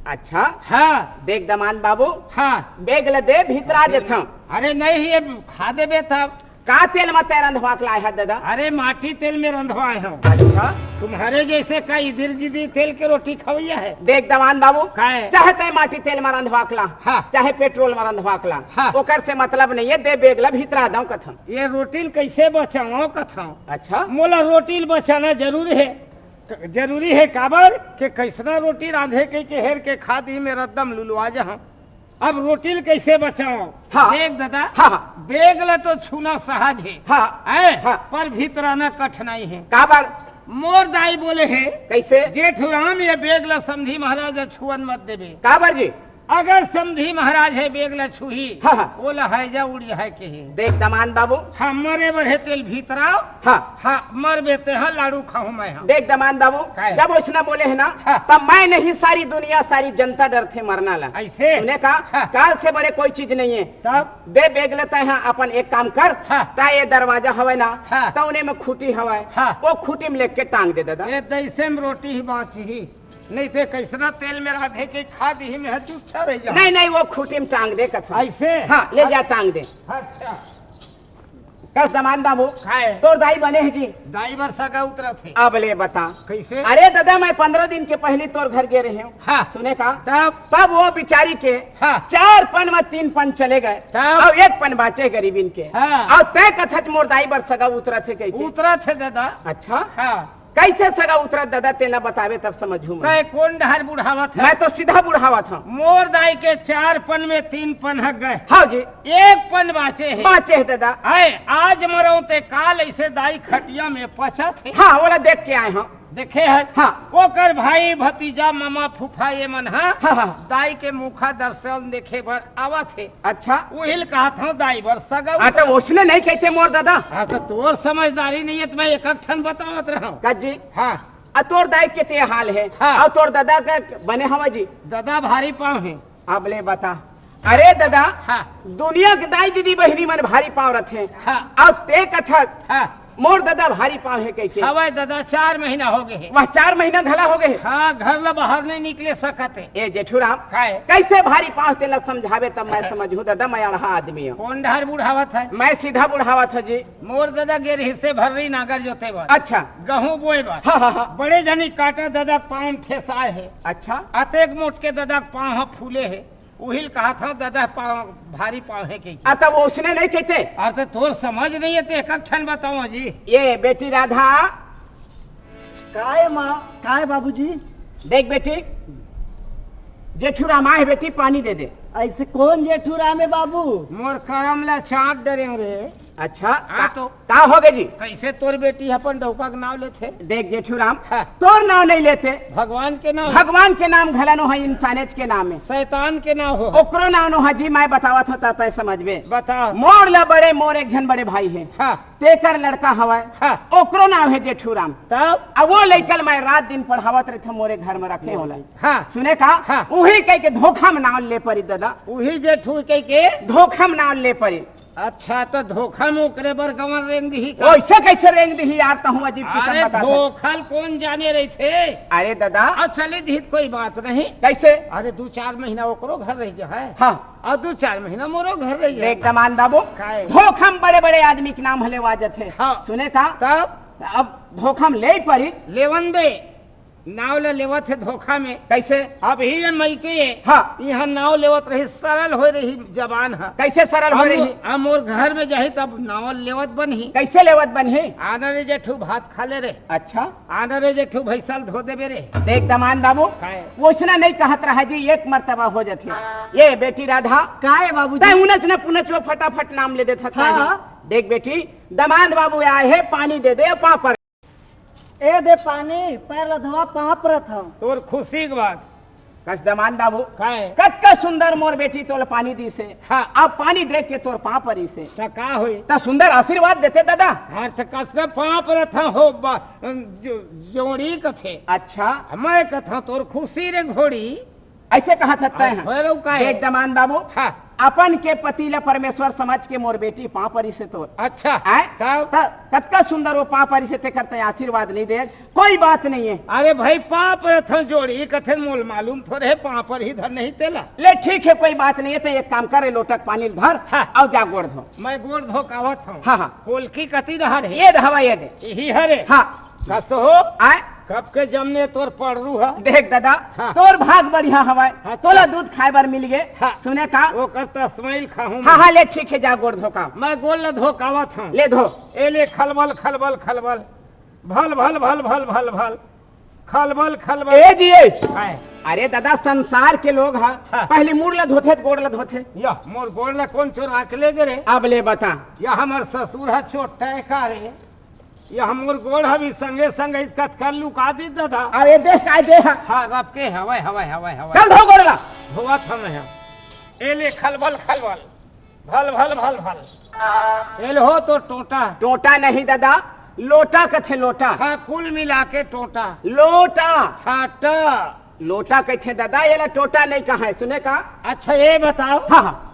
अच्छा? हाँ। देख दमान बाबू। हाँ। बेग ला दे, भीतरा देथम। अरे नहीं, ये खा देबे तब। का तेल में तय रंधवा के लाए है दादा? अरे माटी तेल में रंधवाए हंव। अच्छा। तुम्हारे जैसे का इदिर गिदिर तेल के रोटी खवैया है? देख दमान बाबू, काहे? चाहे तय माटी तेल में रंधवा के ला, हाँ। चाहे पेट्रोल में रंधवा के ला, हाँ। ओकर से मतलब नहीं हे, दे बेग ला भीतरा दंव कथम। ये रोटी ल कैसे बचाओ कथम? अच्छा। मोला रोटी ल बचाना जरूरी हे। जरूरी हे काबर के कैसना रोटी रांधे कहिके हेर के खा दिही, मैं रद्दम लुलवा जहंव। अब रोटी ल कैसे बचाओ? हाँ। देख दादा, हाँ, हाँ। बेग ल तो छूना सहज हे। हाँ। हैं? हाँ। पर भीतराना कठिनाई हे। काबर? मोर दाई बोले हे, कैसे? जेठूराम, ये बेग ल समधी महाराज ल छुअन मत देबे। काबर जी? अगर समधी महाराज हे बेग ल छुही, हाँ, हाँ। ओला हैजा उड़ जाए के हे। देख दमान बाबू। हाँ, मरे बर हे तेल भीतराव। हाँ। हाँ, मरबे ते हा लाड़ू खाहूं मैं हा। देख दमान बाबू, काहे? जब ओइसना बोले हे ना, हाँ। तब मैं नहीं, सारी दुनिया, सारी जनता डरथे मरना ला। ऐसे? सुने का? हाँ। काल से बड़े कोई चीज नहीं हे। तब? दे बेग ल तय हा, अपन एक काम कर, हाँ। तय ये दरवाजा हवय ना, हाँ। तउने में खूंटी हवय, हाँ। वो खूंटी में लेके टांग दे दादा। ये तैसे में रोटी ही बांची ही, नहीं ते कैसना तेल में रांधे के खा दिही, मैं हा चुपचाप रह जाहूं। नहीं, नहीं, वो खूंटी में टांग दे कथम। ऐसे? हाँ, ले जा टांग दे। अच्छा। कस दमान बाबू, काय? तोर दाई बने हे जी? दाई बर सगा उतरत हे। अब ले बता। कैसे? अरे दादा, मैं पंद्रह दिन के पहली तोर घर गे रहे हूँ। हाँ। सुने का? तब? तब वो बिचारी के हाँ। चार पन में तीन पन चले गए। तब? अउ एक पन बांचे गरीबिन के। हाँ। अउ तय कथच मोर दाई बर सगा उतरत हे कहिके। उतरत हे दादा। अच्छा? हाँ। कैसे सगा उतरत दादा, तेला बतावे तब समझू मैं। तय कौन डहर बुढ़ावत हे? मैं तो सीधा बुढ़ावत हूँ। मोर दाई के चार पन में तीन पन हग गए। हाँ जी। एक पन बांचे हे। बांचे हे दादा। आए, आज मरंव ते काल ऐसे दाई खटिया में पचत हे। हाँ, ओला देख के आए हंव। देखे हे? हाँ। ओकर भाई, भतीजा, मामा, फूफा ये मन हा हाँ, हाँ। दाई के मुखा दर्शन देखे बर आवत हे। अच्छा। उहिल कहत हंव दाई बर सगा हाँ, तो उतरत। ओसने नहीं कहते मोर दादा। हाँ, तो तोर समझदारी नहीं हे, तो मैं एक एक ठन बतावत रहंव। का जी? हाँ। आ तोर दाई के ते हाल हे, हाँ। अउ तोर दादा के बने हवा जी? दादा भारी पाँव हे। अब ले बता। अरे दादा, हाँ। दुनिया के दाई दीदी बहिनी मन भारी पाँव रथे। हाँ। अउ ते कथस, हाँ। मोर दादा भारी पाँव हे कहिके। हवय दादा, चार महीना हो गए हे। वह चार महीना घला हो गए हे। हाँ, घर ले बाहर नहीं निकले सकत हे। ए जेठूराम, काय? कैसे भारी पाँव तेला समझावे तब मैं समझू दादा, मैं अड़हा आदमी हूँ। कौन डहर बुढ़ावत हे? मैं सीधा बुढ़ावत हूँ जी। मोर दादा गे रहिसे भर्री नांगर जोते बर। अच्छा। गहूं बोए बर। हाँ, हाँ, हाँ। बड़े जनी कांटा दादा के पाँव म ठेसाए हे। अच्छा। अतेक मोट के दादा के पाँव ह फूले हे। उहिल कहत हंव दादा पाँव, भारी पाँव हे कहिके। आ, तब ओसने नहीं कहते। अरे, तो तोर समझ नहीं हे, ते एक ठन बताओ जी। ये बेटी राधा। काय माँ, काय बाबूजी? देख बेटी, जेठूराम आए हे बेटी, पानी दे दे। ऐसे कौन जेठूराम हे बाबू? मोर करम ला चाट डरे रे। अच्छा, हाँ का, तो। का हो गए जी? कैसे तोर बेटी अपन डौका के नाम लेथे? देख जेठूराम, हाँ। तोर नाम नहीं लेथे। भगवान के नाम। भगवान के नाम घला नो हे, इंसानेच के नाम हे। शैतान के नाम हो। ओकरो नाम नो हे जी, मैं बतावत हूँ, तब तय समझबे। बता। मोर ला बड़े, मोर एक झन बड़े भाई हे। हाँ। तेकर लड़का हवय। हाँ। ओकरो नाम हे जेठूराम। तब? अब वो लइका ल मैं रात दिन पढ़ावत रहिथंव, मोरे घर में रखे हंव ओला। हाँ। सुने का? हाँ। उही कहिके धोखा में नाम ले परी दादा। उही जेठू कहिके? धोखा में नाम ले परी। अच्छा, तो धोखा में ओकरे बर गंवा ल रेंग दिही का? ओइसे कइसे रेंग दिही यार, तहूं अजीब किसम अरे, बतात हस। धोखा ल कोन जाने रहिथे? अरे ददा। अब चले दिही त कोई बात नहीं। कइसे? अरे, दू चार महीना ओकरो घर रहि जाय। हाँ। अउ दू चार महीना मोरो घर रहि जाय। देख दमांद बाबू, काय? धोखा में बड़े-बड़े आदमी के नाम ह लेवा जाथे। हाँ। सुने का? तब? अब धोखा में ले परी। लेवन दे। नाव ल लेवत हे धोखा में। कइसे? अभी ये मइके ये हाँ। इहाँ नाव लेवत रही, सरल होय रही जबान ह। कइसे सरल होय अब, रही? अब मोर घर में जाही तब नाव लेवत बनही। कइसे लेवत बनही? आना रे जेठू भात खा ले रे। अच्छा। आना रे जेठू भैंसा ल धो देबे रे। देख दमांद बाबू, काय? वइसना नइ कहत रहा जी, एक मर्तबा हो जाथे। ये बेटी राधा, काय बाबूजी? तैं उनच न पुनच वो फटाफट नाम ले देथस हाँ। का जी? देख बेटी, दमांद बाबू आय हे, पानी दे दे, पापड़। ए दे पानी, पैर ल धोवा, पाँव परत हंव। तोर खुशी के बात। कस दमांद बाबू, काय? कतका सुंदर मोर बेटी तोला पानी दिस हे। हाँ। अब पानी देख के तोर पाँव परिस हे। त का होही? त सुंदर आशीर्वाद देते ददा। हाँ, त कस के पाँव परत हंव हो बा-, जो-, जोड़ी कथे। अच्छा। मैं कथंव तोर खुशी रे घोड़ी। अइसे कहत हस तैं हाँ, ह। होय रहू का हे? देख दमांद बाबू, हाँ। अपन के पति ल परमेश्वर समझ के मोर बेटी पाँव परिस हे तोर। अच्छा, आय? तब? त कतका सुंदर वो पाँव परिस हे, तेकर तैं आशीर्वाद नइ दे। कोई बात नहीं हे। अरे भाई, पाँव परत हंव जोड़ी कथे, मोला मालूम थोरे हे, पाँव परही धर नहीं तेला। ले ठीक हे, कोई बात नहीं हे, तैं एक काम कर, ए लोटा के पानी ल धर हाँ। अउ जा गोड़ धो। मैं गोड़ धो के आवत हंव। हाँ, हाँ। पोलकी कती डहर हे? ये दे हवय, ये दे। इही हरे? हाँ। कस हो? आय? कब के जमने तोर पड़रू ह? देख ददा, हाँ। तोर भाग बढ़िया हवय, हाँ, तोला तो दूध खाय बर मिल गे। हाँ। सुने का? ओकर तस्मैल खाहूं हाँ, मैं। हाँ, ले ठीक हे, जा गोड़ धो के आ। मैं गोड़ ल धो के आवत हंव। ले धो। ए ले खलबल, खलबल, खलबल। भल, भल, भल, भल, भल, भल। खलबल, खलबल। ए जी, ए। काय? अरे ददा, संसार के लोग ह, हाँ। पहिली मुड़ ल धोथे त गोड़ ल धोथे। या, मोर गोड़ ल कोन चोरा के ले गे रे? अब ले बता। या हमर ससुर ह चोट्टा हे का रे? या हमर गोड़ ह भी संगे संग इस कतका लुका दिस ददा। अरे देख, काय दे ह। हाँ, अब के हवय, हवय, हवय, हवय। चल धो गोड़ ल। धोवत हंव मैं ह। ए ले खलबल, खलबल। भल, भल, भल, भल। ए ले हो तोर टोंटा। टोंटा नहीं ददा, लोटा कथे लोटा। हाँ, कुल मिला के टोंटा। लोटा। हाँ, ट। लोटा कथे ददा, एला टोंटा नइ कहय, सुने का? अच्छा, ये बताओ। हाँ, हाँ।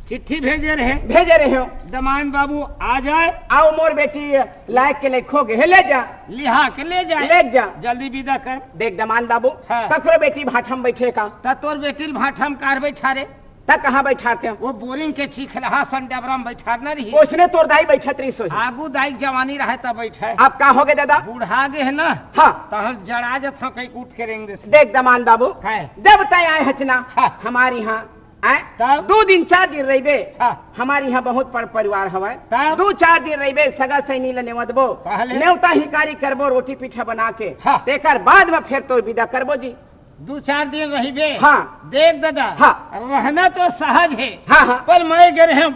चिट्ठी भेजे रहे। भेजे रहे हो। दमांद बाबू आ जाय। अउ मोर बेटी लायक के लेखो गे हे, ले जा। लिहा के ले जाय। ले जा। जल्दी विदा कर। देख दमांद बाबू, हाँ। ककरो बेटी भाठा म बइठे का? त तोर बेटी ल भाठा म काबर बइठारे? त कहाँ बइठारते हो? वो बोरिंग के चिखलहा सन डबरा म बइठारना रही। ओइसने तोर दाई बइठत रहिस होही। आगू दाई के जवानी रहय तब बइठय। अब का होगे ददा? बूढ़ा गे हे ना। हाँ। तहन जड़ा जथंव कहिके उठ के रेंग देथे। देख दमांद बाबू, काय? जब तैं आय हच ना, हाँ। हमर इहाँ, आय? तब? दू दिन चार दिन रहिबे, हाँ। हमर इहाँ बहुत पर परिवार हवय। तब? दू चार दिन रहिबे, सगा सैनी ल नेवतबो। पहले? नेवता हिकारी करबो, रोटी पीठा बना के। हाँ। तेकर बाद म फेर तोर विदा करबो जी। दू चार दिन रहिबे। हाँ। देख ददा, हाँ। रहना तो सहज हे, हाँ, हाँ। पर मैं गे रहेंव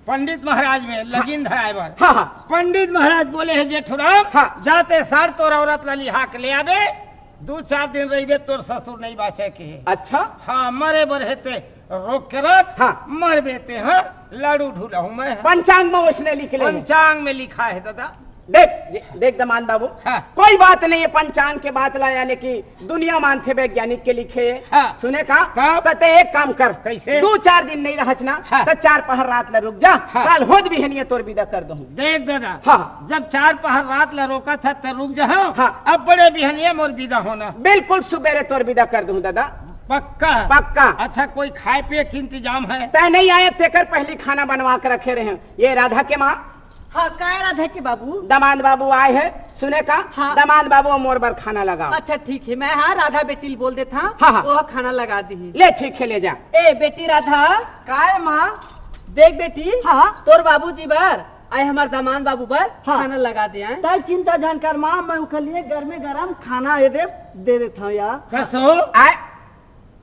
पंडित महाराज में लगीन धराय बर। हाँ, हाँ। पंडित महाराज बोले हे, जेठूराम, हाँ। जाते सार तोर औरत ल लिहा के ले आबे, दू चार दिन रहिबे, तोर ससुर नइ बाँचे के हे। अच्छा। हाँ, मरे बर हे ते रोक के रख, हाँ। मरबे ते, हाँ, लाडू ढुलाहूँ मैं। पंचांग में ओइसने लिख ले। पंचांग में लिखा हे ददा। देख, देख दमांद बाबू, हाँ। कोई बात नहीं हे, पंचांग के बात ला, यानी कि दुनिया मानथे वैज्ञानिक के लिखे। हाँ। सुने का? का? त तैं एक काम कर, कइसे? दू चार दिन नइ रहच ना, हाँ। त चार पहर रात ल रुक जा, हाँ। काल होत बिहनिया तोर विदा कर दूहूँ। देख ददा, हाँ। जब चार पहर रात ल रोकत हस त रुक जा, हाँ। हाँ। अब बड़े बिहनिया मोर विदा होना। बिल्कुल सुबेरे तोर विदा कर दूहूँ ददा। पक्का? पक्का। अच्छा, कोई खाय पिये के इंतजाम हे? तैं नइ आय तेकर पहिली खाना बनवा के रखे रहेंव। ये राधा के माँ, हाँ, काय राधा के बाबू? दमांद बाबू आय हे, सुने का? हाँ। दमांद बाबू अउ मोर बर खाना लगाव। अच्छा, ठीक हे, मैं, हाँ, राधा बेटी ल बोल देथंव, हाँ, हाँ। वो खाना लगा दिही। ले, ठीक हे, ले जा। ए, बेटी राधा। काय माँ? देख बेटी, हाँ। तोर बाबूजी बर, अउ हमर दमांद बाबू बर हाँ। खाना लगा दे, आय। तैं चिंता झन कर माँ, मैं ओकर लिए गरमे गरम खाना ए दे, दे देथंव यार। कस हो? आय।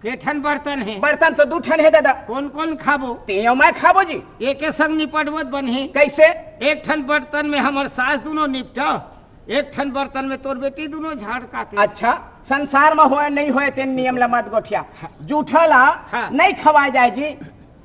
के ठन बर्तन हे? बर्तन तो दू ठन हे ददा। कोन कोन खाबो? तैं अउ मैं खाबो जी। एके संग निपटबो त बनही। कइसे? एक ठन बर्तन में हमर सास दूनों निपटय, एक ठन बर्तन में तोर बेटी दूनों झाड़ काथे। अच्छा, संसार में होय नइ होय, तेन नियम ल मत गोठिया। हाँ। जूठा ला हाँ। नइ खवाय जाय जी।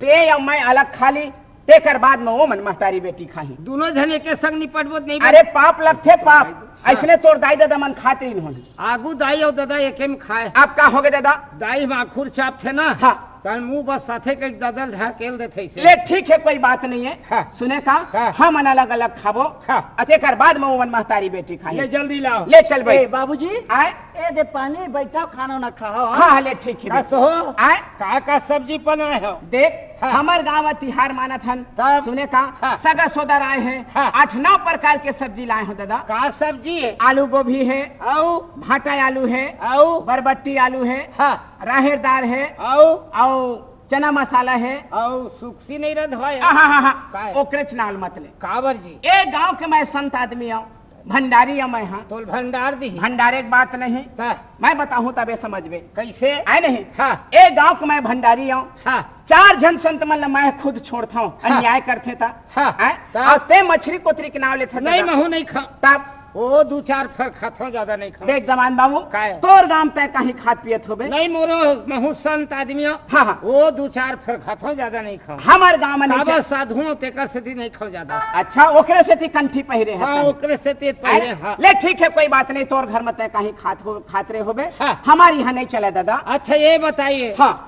तैं अउ मैं अलग खा ली, तेकर बाद में ओमन महतारी बेटी खाही। दूनों झन एके संग निपटबो त नइ अरे बने। पाप लगथे, पाप। हाँ। अइसने तोर दाई ददा मन खात रहिन होही। आगू दाई अउ ददा एके में खाय। अब का होगे ददा? दाई माखुर चापथे ना। हाँ। तन मुंह बस साथे के ददल ढकेल देथे इसे। ले ठीक हे, कोई बात नहीं हे। हाँ। सुने का? हाँ। हमन अलग-अलग खाबो। हाँ। अ तेकर बाद में ओमन महतारी बेटी खाही। ले जल्दी लाव। ले चल बइठ। ए, बाबूजी। आय? ए दे पानी, बइठव, खाना ना खाव, हाँ? हाँ, हाँ, ले ठीक हे। का सो? आय? का का सब्जी बनाए हो? देख, हाँ। हमर गांव म तिहार मानत हन। तब? सुने का? हाँ। सगा सोदर आए हे। हाँ। आठ नौ प्रकार के सब्जी लाए हों दादा। का सब्जी हे? आलू गोभी हे। अउ? भांटा आलू हे। अउ? बरबट्टी आलू हे। हाँ। राहेर दार हे। अउ? अउ चना मसाला हे। अउ सुकसी नहीं रंधवाय? हाँ, हाँ, हाँ, हाँ। काय? ओकरेच नाव ल मत ले। काबर जी? ए गांव के मैं संत आदमी अंव, भंडारी अंव मैं, हाँ। तोल भंडार दिही। भंडारे के बात नहीं। का? मैं बताहूं तबे समझबे। कइसे? आय नहीं? हाँ। ए गांव के मैं भंडारी अंव। हाँ। चार झन संत मन ल मैं खुद छोड़थंव, हाँ। अन्याय करथे त। हाँ। आय? त? अउ तें मछरी कोतरी के नाव लेथस नहीं, दादा। महूं नहीं खांव। तब? ओ दू चार फर खाथंव, जादा नहीं खांव। देख जवान बाबू, काय? तोर गांव म तैं कहीं खात पियत होबे। नहीं, मोरो, महूं संत आदमी अंव। हाँ, हाँ। ओ दू चार फर खाथंव, जादा नहीं खांव। हमर गांव म नहीं काबर चल- साधु अंव, तेकर सेती नहीं खांव जादा। अच्छा, ओकरे सेती कंठी पहिरे हस हाँ, तैं। ओकरे सेती पहिरे, आय? हाँ। ले ठीक हे, कोई बात नहीं, तोर घर म तैं कहीं खात हो, खात रहे होबे। हाँ। हमर इहां नहीं चले दादा। अच्छा, ये बताइए। हाँ।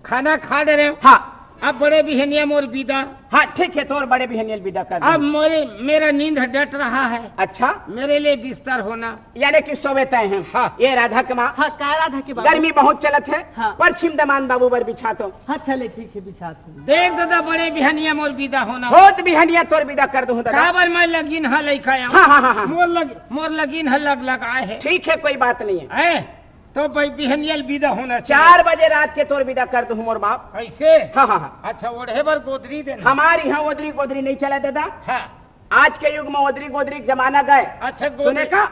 खाना खा डरेंव। हाँ। अब बड़े बिहनिया मोर बिदा। हाँ, ठीक हे, तोर बड़े बिहनिया ल बिदा कर अब दूं। मोरे, मेरा नींद डट रहा है। अच्छा। मेरे लिए बिस्तर होना। यानी कि सोवे तैं हे। हाँ। ए राधा के माँ। हाँ, का राधा के बाबू? गर्मी बहुत चलत हे। हाँ। परछी म दमांद बाबू बर बिछा तो। हाँ, चले, ठीक हे, बिछा तो। देख दादा, बड़े बिहनिया मोर बिदा होना। बहुत बिहनिया तोर बिदा कर दूं दादा। काबर मैं लगिन हा लइका आंव। हाँ, हाँ, हाँ, हाँ। मोर लग-, मोर लगिन हा लग लग आए हे। ठीक हे, कोई बात नहीं हे। हैं? तो भाई बिहनिया ल बिदा होना चाहिए। चार बजे रात के तोर बिदा कर दूं मोर बाप। अइसे? हाँ, हाँ, हाँ। अच्छा, ओढ़े बर गोदरी देना। हमर इहां ओदरी गोदरी नहीं चले दादा। हाँ। आज के युग म ओदरी गोदरी के जमाना गए। अच्छा, गोदरी, सुने का?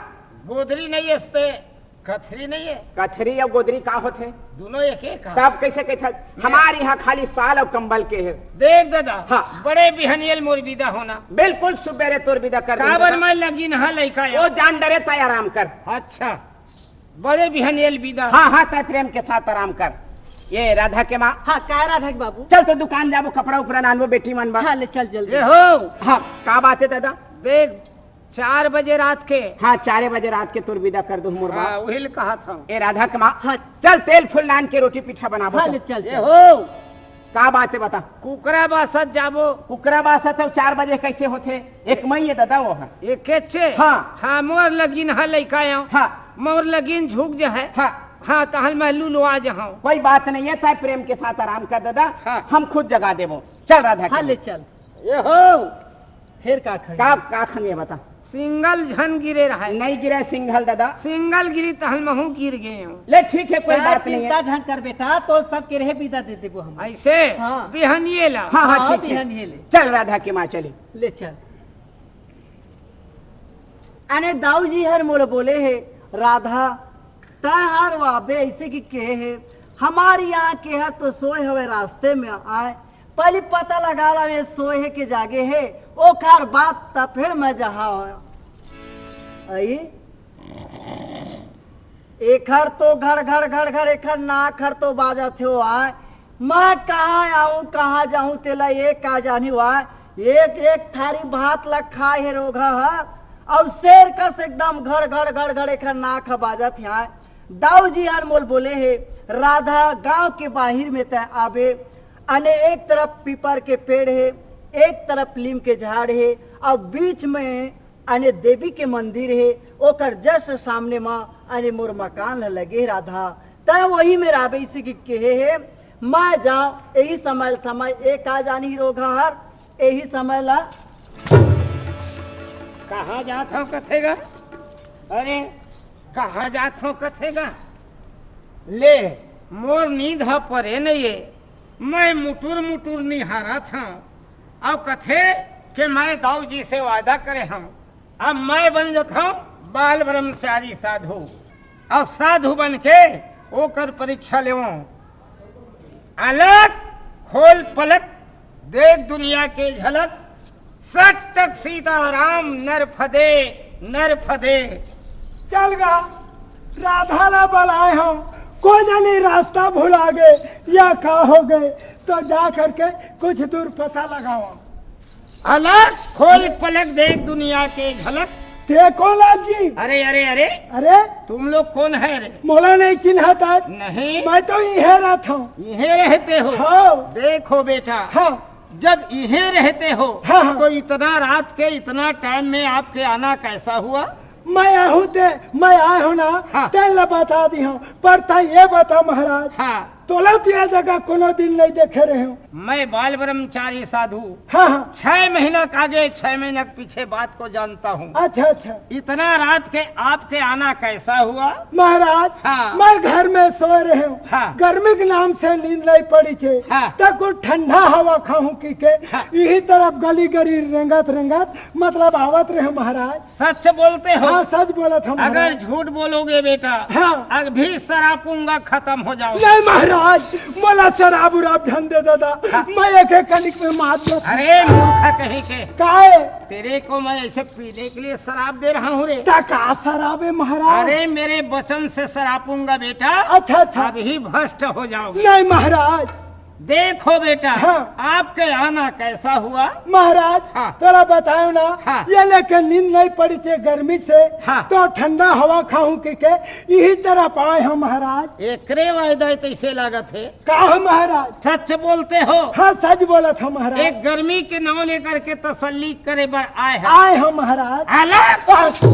गोदरी नहीं हे त कथरी नहीं हे? कथरी अउ गोदरी का होथे? दूनों एक एक हे। तब कइसे कहिथस? हमर इहां खाली साल अउ कंबल के हे। देख दादा, हाँ। बड़े बिहनिया ल मोर बिदा होना। बिल्कुल सुबेरे तोर बिदा कर दूं काबर दादा। मैं लगिन हा लइका आंव। ओ जान डरे तैं आराम कर। अच्छा। बड़े बिहनिया ल बिदा। हाँ, हाँ, तैं प्रेम के साथ आराम कर। ए राधा के माँ। हाँ, का राधा के बाबू? चल तो दुकान जाबो, कपड़ा उपड़ा लानबो बेटी मन बर। हाँ, ले चल जल्दी। ए हो। हाँ, का बात हे दादा? देख, चार बजे रात के। हाँ, चारे बजे रात के तोर बिदा कर दूं मोर बाप। हाँ, उही ल कहत हंव। ए राधा के माँ। हाँ। चल तेल फूल लान के रोटी पीठा बनाबो हाँ, तो। ले चल, ए चल। हो। का बात हे बता? कुकरा बासत जाबो। कुकरा बासत अउ चार बजे कइसे होथे? एक मई ए दादा वो ह। एकेचे? हाँ। हाँ, मोर लगिन हा लइका आंव। हाँ। मोर लगिन झुक जाहे। हाँ। हाँ, तहन मैं लुलवा जाहूं। कोई बात नहीं हे, तैं प्रेम के साथ आराम कर दादा। हाँ। हम खुद जगा देबो। चल राधा हाँ, के ले चल। ए हो। फेर का खंगे? का, का खंगे बता? सिंगल झन गिरे रहय। नहीं गिरे सिंगल दादा। सिंगल गिरी तहन महूं गिर गेंव। ले ठीक हे, कोई बात नहीं हे। चिंता झन कर बेटा, तोर सब के रहे बिदा दे देबो हम। अइसे? हाँ। बिहनिये ला। हाँ, हाँ, हाँ, ठीक हे। बिहनिये ले। चल राधा के माँ चली। ले चल। अने दाऊ जी हर मोला बोले हे, राधा, तैं हर वाबे अइसे कि केहे हे, हमर इहां के हा तो सोय हवय रास्ते म आय, पहिली पता लगा ला, ए सोय हे के जागे हे, ओखर बाद त फेर मैं जाहूं। अई, एखर तो घड़ घड़ घड़ घड़ एखर नाक हर तो बाजत हे ओ आय, मैं कहां आंव, कहां जाहूं, तेला ए का जानही ओ आय। एक एक थारी भात ला खाय हे रोगहा ह, अउ शेर कस एकदम घड़ घड़ घड़ घड़ एखर नाक ह बाजत हे आय। दाऊ जी हर मोला बोले हे, राधा, गांव के बाहिर में तैं आबे, अने एक तरफ पीपर के पेड़ हे, एक तरफ लीम के झाड़ हे, अउ बीच में अने देवी के मंदिर हे, ओकर just सामने म अने मोर मकान ह लगे हे राधा। तैं ओही में रहबे, अइसे कि केहे हे, मैं जांव, एही समय ल, समय ए का जानही रोगहा हर, एही समय ला। कहां जात हंव कथे गा? अरे, कहां जात हंव कथे गा? ले, मोर नींद ह परे नइये, मैं मुटुर मुटुर निहारत हंव। अउ कथे के मैं दाऊ जी से वादा करे हंव, अब मैं बन जथंव बाल ब्रह्मचारी साधु, अउ साधु बन के ओकर परीक्षा लेवंव। अलख खोल पलक, देख दुनिया के झलक, सट टक सीताराम नर फदे, नर फदे। चल गा, राधा ला बलाए हंव, कोन जानी रास्ता भुला गे या का हो गे, तो जा करके कुछ दूर पता लगावंव। अलख खोल पलक, देख दुनिया के झलक, ते कौन लाल जी? अरे, अरे, अरे, अरे, तुम लोग कौन है रे? मोला नहीं चिन्हत आज। नहीं। मैं तो इहे रहत हूँ। इहे रहते हो? हाँ। देखो बेटा, हाँ। जब इहे रहते हो, हाँ, हाँ। तो इतना रात के, इतना टाइम में आपके आना कैसा हुआ? मैं आहूँ ते, मैं आए हूँ ना, हाँ। तेन ला बता दी हूँ, पर तैं ये बता महाराज, हाँ। तोला तो ये जगह कोनो दिन नहीं देखे रहे हूँ। मैं बाल ब्रह्मचारी साधु, हाँ, हाँ। छह महीना के आगे, छह महीना के पीछे बात को जानता हूँ। अच्छा, अच्छा। इतना रात के आपके आना कैसा हुआ? महाराज, हाँ। मैं घर में सोए रहे हूँ। हाँ। गर्मी के नाम से नींद नहीं पड़ी थे। हाँ। तब कुछ ठंडा हवा खाऊं की के, हाँ। यही तरफ गली गली रेंगत रेंगत, मतलब, आवत रहे महाराज। सच बोलते हो? हाँ, सच बोलत हूँ अगर महाराज। झूठ बोलोगे बेटा, हाँ। अभी शराब पीऊंगा, खत्म हो जाओगे। नहीं महाराज, मोला शराब उराब ढंग दे दादा। हाँ। मैं एक एक कनिक में मात जात हूँ। अरे मूर्ख कहीं के। काहे? तेरे को मैं ऐसे पीने के लिए शराब दे रहा हूँ रे। ता का शराब है महाराज? अरे मेरे वचन से शराब पीऊंगा बेटा। अच्छा, अच्छा। अभी भ्रष्ट हो जाओगे। नहीं महाराज। देखो बेटा, हाँ। आपके आना कैसा हुआ? महाराज, हाँ। तोला बतायो ना, हाँ। ये लेके नींद नहीं पड़ी थी गर्मी से, हाँ। तो ठंडा हवा खाऊं की के यही तरफ आए हूँ महाराज। एकरे वायदा तैसे लागत है। का हो महाराज? सच बोलते हो? हाँ, सच बोलत हूँ महाराज। एक गर्मी के नाव लेकर के तसल्ली करे बर आए हैं। आए हूँ महाराज। अलग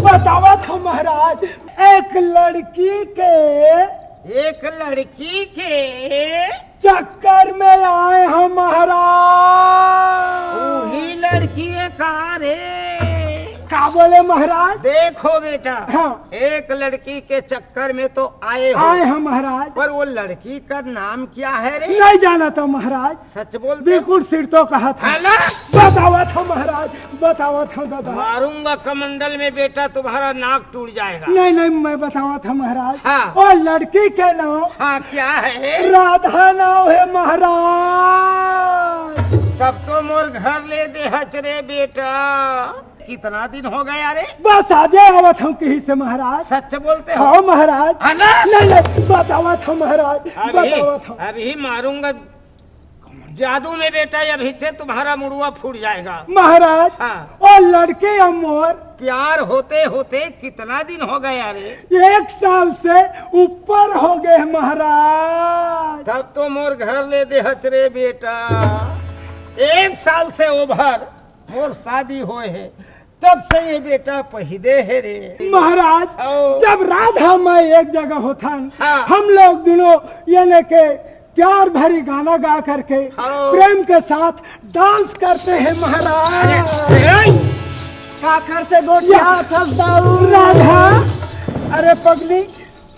बतावत हूँ महाराज, एक लड़की के एक लड़की के चक्कर में आए हूँ महाराज। वही लड़की है का रे? का बोले महाराज? देखो बेटा, हाँ। एक लड़की के चक्कर में तो आए हो। आए हूँ महाराज। पर वो लड़की का नाम क्या है रे? नहीं जानत हूँ महाराज। सच बोलते हो? बिल्कुल सिर तो कहत हूँ। अलग बतावत हूँ महाराज, बतावत हूँ दादा। मारूंगा कमंडल में बेटा, तुम्हारा नाक टूट जाएगा। नहीं, नहीं, मैं बतावत हूँ महाराज। हाँ। वो लड़की के नाम हाँ, क्या है? राधा नाम है महाराज। तब तो मोर घर ले दे हच रे बेटा। कितना दिन हो गया रे? बस आजे आवत हूँ कहीं से महाराज। सच बोलते हो? हाँ महाराज। अलग नहीं, नहीं, बतावत हूँ महाराज, अभी, बतावत हूँ। अभी मारूंगा जादू में बेटा, अभी से तुम्हारा मुड़वा फूट जाएगा। महाराज, हाँ। वो लड़की और मोर प्यार होते होते कितना दिन हो गया रे? एक साल से ऊपर हो गए महाराज। तब तो मोर घर ले दे हच रे बेटा। एक साल से ओभर मोर शादी होए है, तब से ये बेटा पहिदे है रे। महाराज, ओ। जब राधा मैं एक जगह होथन, हाँ। हम लोग दोनों यानी के प्यार भरी गाना गा करके हाँ। प्रेम के साथ डांस करते हैं महाराज। अरे, अरे। काकर से गोठिया या। थस दाऊ। राधा, अरे पगली,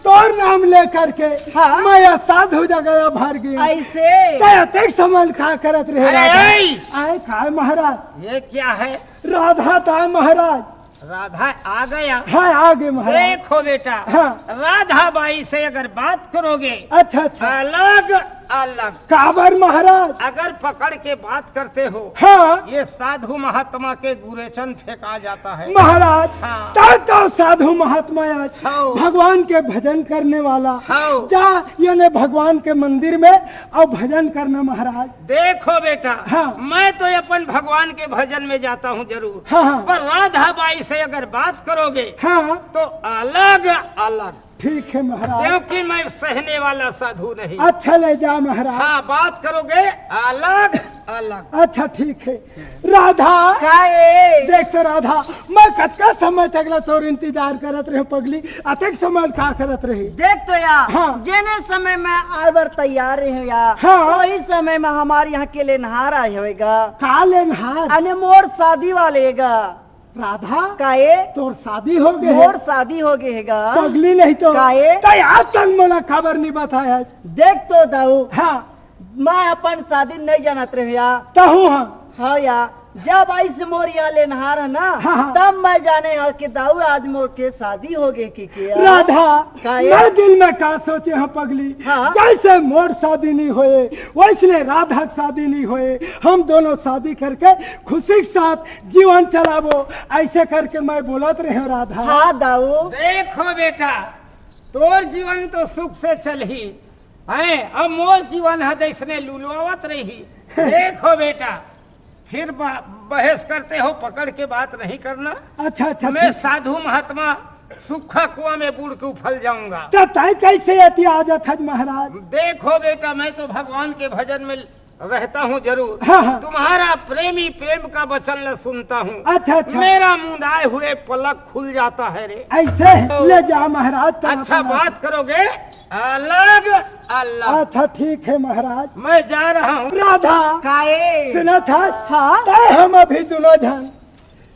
तोर नाम लेकर के हाँ। मैं या साधु जगह भर गई। ऐसे? तय अतेक समय का करत रहे अरे, राधा। ऐ! आए काय महाराज? ये क्या है? राधा ताय महाराज। राधा आ गया? हाँ, आ गए महाराज। देखो बेटा, हाँ। राधा बाई से अगर बात करोगे, अच्छा, अच्छा। अलग, अलग। काबर महाराज? अगर पकड़ के बात करते हो, हाँ। ये साधु महात्मा के गुरेचन फेंका जाता है। महाराज, हाँ। तब तो साधु महात्मा आज हाँ। भगवान के भजन करने वाला हाँ। जा, यानी भगवान के मंदिर में और भजन करना महाराज। देखो बेटा, हाँ। मैं तो अपन भगवान के भजन में जाता हूँ जरूर, हाँ, हाँ। पर राधा बाई से अगर बात करोगे, हाँ। तो अलग अलग। ठीक है महाराज। क्योंकि मैं सहने वाला साधु नहीं। अच्छा ले जा महाराज। हाँ, बात करोगे अलग अलग। अच्छा ठीक है। राधा, काए? देख तो राधा, मैं कतका समय तक ला तोर इंतजार करत रहे पगली, अतेक समय का करत रहे? देख तो या, हाँ। जेने समय मैं आए बर तैयार रहे या, हाँ। वही समय में हमारे यहाँ के लेनहार आए होएगा। का लेनहार? अने मोर शादी वाले गा। राधा, काए? तोर शादी हो गए मोर है? शादी हो गए है गा। पगली नहीं तो। काए? तै आज तक मोला खबर नहीं बताया। देख तो दाऊ, हाँ। मैं अपन शादी नहीं जानत रहे या। तहू हाँ। हाँ या, जब आइस मोर यहाँ लेनहार है ना, हाँ, हाँ। तब मैं जाने हाँ कि दाऊ आज मोर के शादी हो गए कि क्या? राधा, काहे? मैं दिल में का सोचे हाँ पगली, हाँ। जैसे मोर शादी नहीं होए, वैसने राधा के शादी नहीं होए, हम दोनों शादी करके खुशी के साथ जीवन चलाबो, ऐसे करके मैं बोलत रहे हूँ राधा। हाँ दाऊ। देखो बेटा, तोर जीवन तो सुख से चलही, हैं, अब मोर जीवन ह जैसने लुलवावत रही। देखो बेटा, फिर बा-, बहस करते हो, पकड़ के बात नहीं करना। अच्छा अच्छा मैं ठीक। साधु महात्मा सूखा कुआं में बूड़ के उफल जाऊंगा। तो तय कैसे एती आ जात हस महाराज? देखो बेटा, मैं तो भगवान के भजन में रहता हूँ जरूर। हाँ, हाँ। तुम्हारा प्रेमी प्रेम का वचन ल सुनता हूँ। अच्छा, अच्छा। मेरा मुंदाए हुए पलक खुल जाता है रे। ऐसे ले जा महाराज, तो अच्छा, अपना बात करोगे अलग अलग। अच्छा ठीक है महाराज। मैं जा रहा हूँ। राधा, काए? सुना था? हाँ। तय हम अभी दोनों जन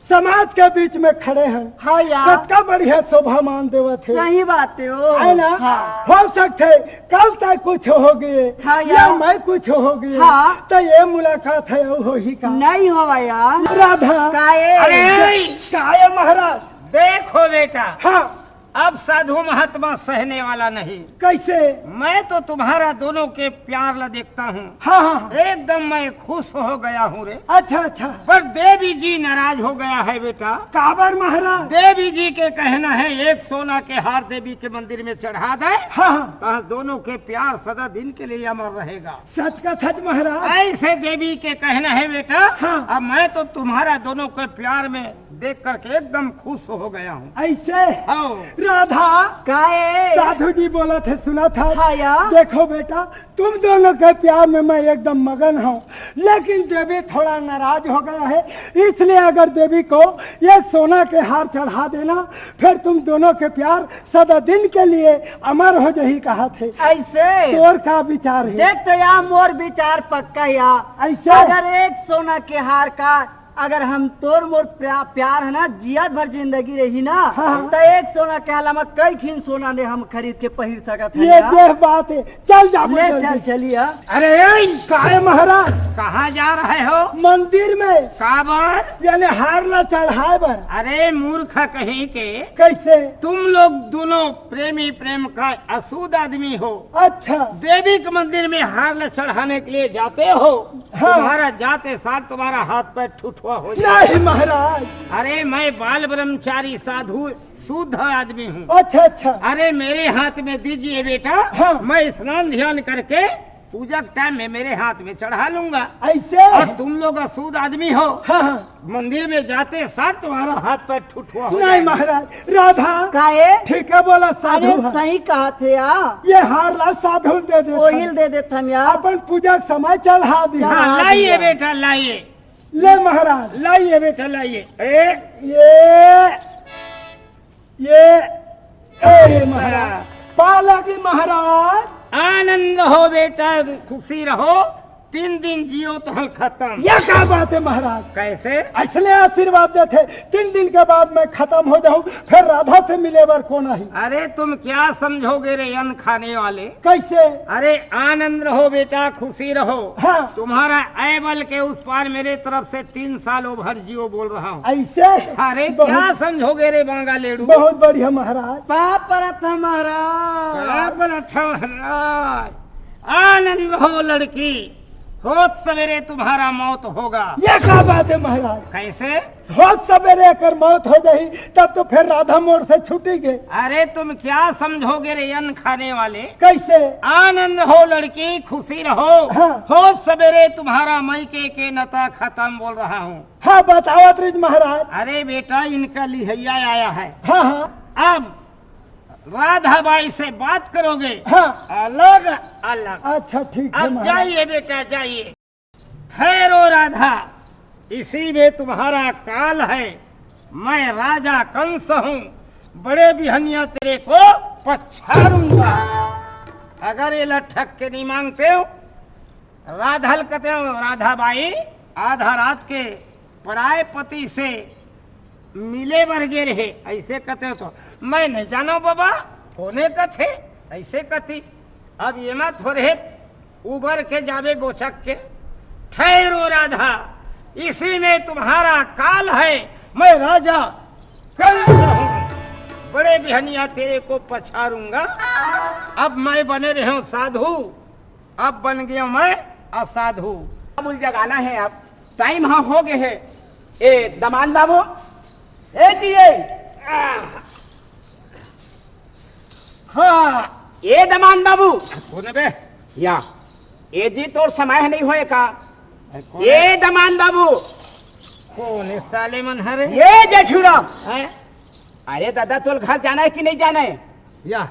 समाज के बीच में खड़े हैं। हाँ यार। सबका बढ़िया शोभा मान देवत है। सही बात है ओ। है ना? हाँ। हो सकते कल तक कुछ हो गए हाँ या यार। मैं कुछ हो गए, हाँ। तो ये मुलाकात है, वो ही का। नहीं होवा यार। राधा, काए? अरे! काए महाराज? देखो बेटा, हाँ। अब साधु महात्मा सहने वाला नहीं। कैसे? मैं तो तुम्हारा दोनों के प्यार ला देखता हूँ। हाँ हाँ हाँ। एकदम मैं खुश हो गया हूँ रे। अच्छा अच्छा। पर देवी जी नाराज हो गया है बेटा। काबर महाराज? देवी जी के कहना है, एक सोना के हार देवी के मंदिर में चढ़ा दे, हाँ हाँ। तो दोनों के प्यार सदा दिन के लिए अमर रहेगा। सच का सच महाराज। ऐसे देवी के कहना है बेटा। हाँ। अब मैं तो तुम्हारा दोनों के प्यार में देख करके एकदम खुश हो गया हूँ। ऐसे? हाँ। राधा, काए? साधु जी बोला थे, सुना था? हाँ यार। देखो बेटा, तुम दोनों के प्यार में मैं एकदम मगन हूँ, लेकिन देवी थोड़ा नाराज हो गया है, इसलिए अगर देवी को ये सोना के हार चढ़ा देना, फिर तुम दोनों के प्यार सदा दिन के लिए अमर हो जाही, कहा थे। ऐसे? तोर का विचार है? देख तो यार, मोर विचार पक्का यार। ऐसे? अगर एक सोना के हार का, अगर हम तोर मोर प्या-, प्यार है ना, जियत भर जिंदगी रही ना, हाँ। तो एक सोना के अलावा कई ठिन सोना ने हम खरीद के पहिर सकत है ये यार। देख बात है, चल जा ले जल्दी। चल चलिया। अरे ए, काहे महाराज? कहाँ जा रहे हो? मंदिर में, काबर? यानी हार ला चढ़ाए बर। अरे मूर्ख कहीं के, कैसे? तुम लोग दोनों प्रेमी प्रेम का अशुद्ध आदमी हो। अच्छा। देवी के मंदिर में हार ला चढ़ाने के लिए जाते हो, हाँ। तुम्हारा जाते साथ तुम्हारा हाथ पैर ठुठुआ हो जाए। नहीं महाराज। अरे मैं बाल ब्रह्मचारी साधु शुद्ध आदमी हूँ। अच्छा अच्छा। अरे मेरे हाथ में दीजिए बेटा, हाँ। मैं स्नान ध्यान करके पूजा के टाइम में मेरे हाथ में चढ़ा लूंगा। ऐसे? और तुम लोग अशुद्ध आदमी हो, हाँ हाँ। मंदिर में जाते साथ तुम्हारा हाथ पैर ठुठुआ हो नहीं जाएगा। महाराज, राधा काहे? ठीक है बोला साधु अरे है। सही कहा थे यार। ये हार ला साधु दे दे। ओहिल दे देथन यार। अपन पूजा के समय चढ़ा दी। हाँ, चढ़ा लाइए दिया। बेटा, लाइए, ले महाराज, लाइए बेटा, लाइए। ए, ये ये ए महाराज, पालागी महाराज। आनंद हो बेटा, खुशी रहो, तीन दिन जियो तो हम खत्म। ये क्या बात है महाराज? कैसे? ऐसने आशीर्वाद देथे, तीन दिन के बाद मैं खत्म हो जाऊं, फिर राधा से मिले बर कोन आही? अरे तुम क्या समझोगे रे अन्न खाने वाले? कैसे? अरे आनंद रहो बेटा, खुशी रहो। हाँ। तुम्हारा अयबल के उस पार मेरे तरफ से तीन साल ओभर जियो बोल रहा हूँ। ऐसे? अरे बहुत, क्या समझोगे रे बांगा लेड़ू? बहुत बढ़िया महाराज। पाप परत है महाराज। पाप परत है महाराज। आनंद हो लड़की, होत सवेरे तुम्हारा मौत होगा। ये क्या बात है महाराज? कैसे? होत सवेरे एकर मौत हो जाही, तब तो फिर राधा मोर से छूटी गे। अरे तुम क्या समझोगे रे अन्न खाने वाले? कैसे? आनंद हो लड़की, खुशी रहो। हाँ। होत सवेरे तुम्हारा मइके के नता खत्म बोल रहा हूँ। हाँ, बतावत रहिस महाराज। अरे बेटा, इनका लिहैया आया है। हाँ हाँ। अब राधा बाई से बात करोगे। हाँ। अलग अलग। अच्छा ठीक है अब महाराज। जाइए बेटा, जाइए। ठहरो राधा, इसी में तुम्हारा काल है। मैं राजा कंस हूँ, बड़े बिहनिया तेरे को पछाड़ूंगा। अगर ये लठक के नहीं मांगते हो, राधा ल कते हो, राधा बाई आधा रात के पराए पति से मिले बर गे रहे, ऐसे कते हो तो मैं नहीं जानो बाबा, कोने कथे, ऐसे कथी। अब ये मत हो रहे, उबर के जाबे बोचक के। ठहरो राधा, इसी में तुम्हारा काल है। मैं राजा कंस हूँ, बड़े बिहनिया तेरे को पछाड़ूंगा। अब मैं बने रहे हूँ साधु, अब बन गया मैं असाधु। अब उल जगाना है, अब टाइम हाँ हो गए है। ए दमान बाबू, ए दिए, हाँ, ए दमान बाबू, कौन बे? या, ए जी तोर समय नहीं होए का? ये दमान बाबू। कोन हे साले मन हरे? ये जेठूराम। हैं? अरे दादा, तोर घर जाना है कि नहीं जाना है? या,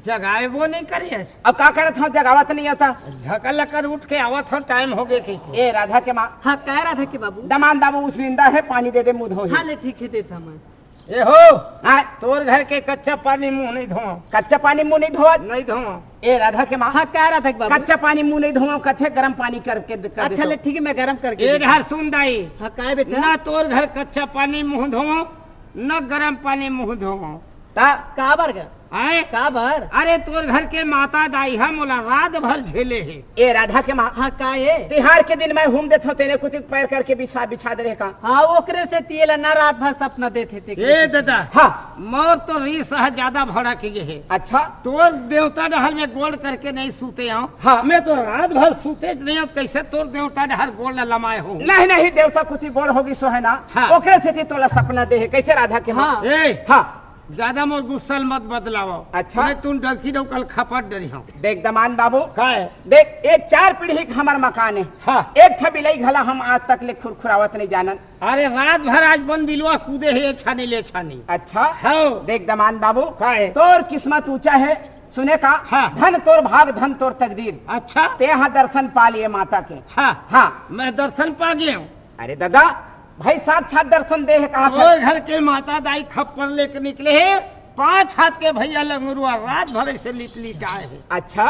जगाए वो नहीं करे है। अब का करत हव, जगावत नहीं आता। झकल कर उठ के आवत हव, टाइम हो गए के। ए राधा के माँ। हाँ, कह रहा था कि बाबू। दमान बाबू, उस निंदा है, पानी दे दे, मुँह धोही। हाँ, ले, ठीक है, देता मैं। ए हो, हाँ। तोर घर के कच्चा पानी मुँह नहीं धोवंव। कच्चा पानी मुँह नहीं धोवत? नहीं धोवंव। ए राधा के माँ। हाँ, कह रहा था कि बाबू। कच्चा पानी मुँह नहीं धोवंव, कथे गरम पानी करके द-, कर अच्छा, देता ले, हूँ। ठीक है, मैं गरम करके ए देता हूँ। घर सुन दाई। हाँ, काय बेटा? ना तोर घर कच्चा पानी मुँह धोवंव, ना गरम पानी मुँह धोवंव। ता? काबर गा? हैं? काबर? अरे, तोर घर के माता दाई ह मोला रात भर झेले हे। ए राधा के माँ। हाँ, का हे? तिहार के दिन मैं हूम देथंव, तेने कुछ पैर करके बिछा, बिछा दे रहे का? हाँ, ओकरे से तिये ला ना रात भर सपना देथे ते। ए दादा। हाँ। मोर तो रीस ह ज्यादा भड़क गे हे। अच्छा। तोर देवता डहर में गोड़ करके नहीं सूते हंव। हाँ। मैं तो रात भर सूते नहीं हंव, कैसे तोर देवता डहर गोड़ ला लमाए हंव? नहीं, नहीं, देवता कुछ गोड़ होगी सो है ना। हाँ। ओकरे से तोला सपना दे हे, कैसे राधा के माँ? हाँ। ए। हाँ। ज्यादा मोर गुस्सा ल मत बदलावव। अच्छा। नहीं तुम डंकी डौकल खपट डरिहव। देख दमान बाबू। का हे? देख, ये चार पीढ़ी के हमर मकान हे। हाँ। एक ठा बिलाई घला हम आज तक ले खुरखुरावत नहीं जानन। अरे रात भर आज बन बिलवा कूदे हे, ये छानी ले छानी। अच्छा। हाँ। देख दमान बाबू। का हे? तोर किस्मत ऊंचा हे। सुने का? हाँ। धन तोर भाग, धन तोर तकदीर। अच्छा। तेहा दर्शन पा लिए माता के। हाँ। हाँ। मैं दर्शन पा गए हूँ। अरे दादा, भाई साक्षात दर्शन दे हे कहा था। तोर घर के माता दाई खप्पर लेके निकले हे, पांच हाथ के भैया लंगरुआ रात भर ऐसे लिट लिट आए हे। अच्छा।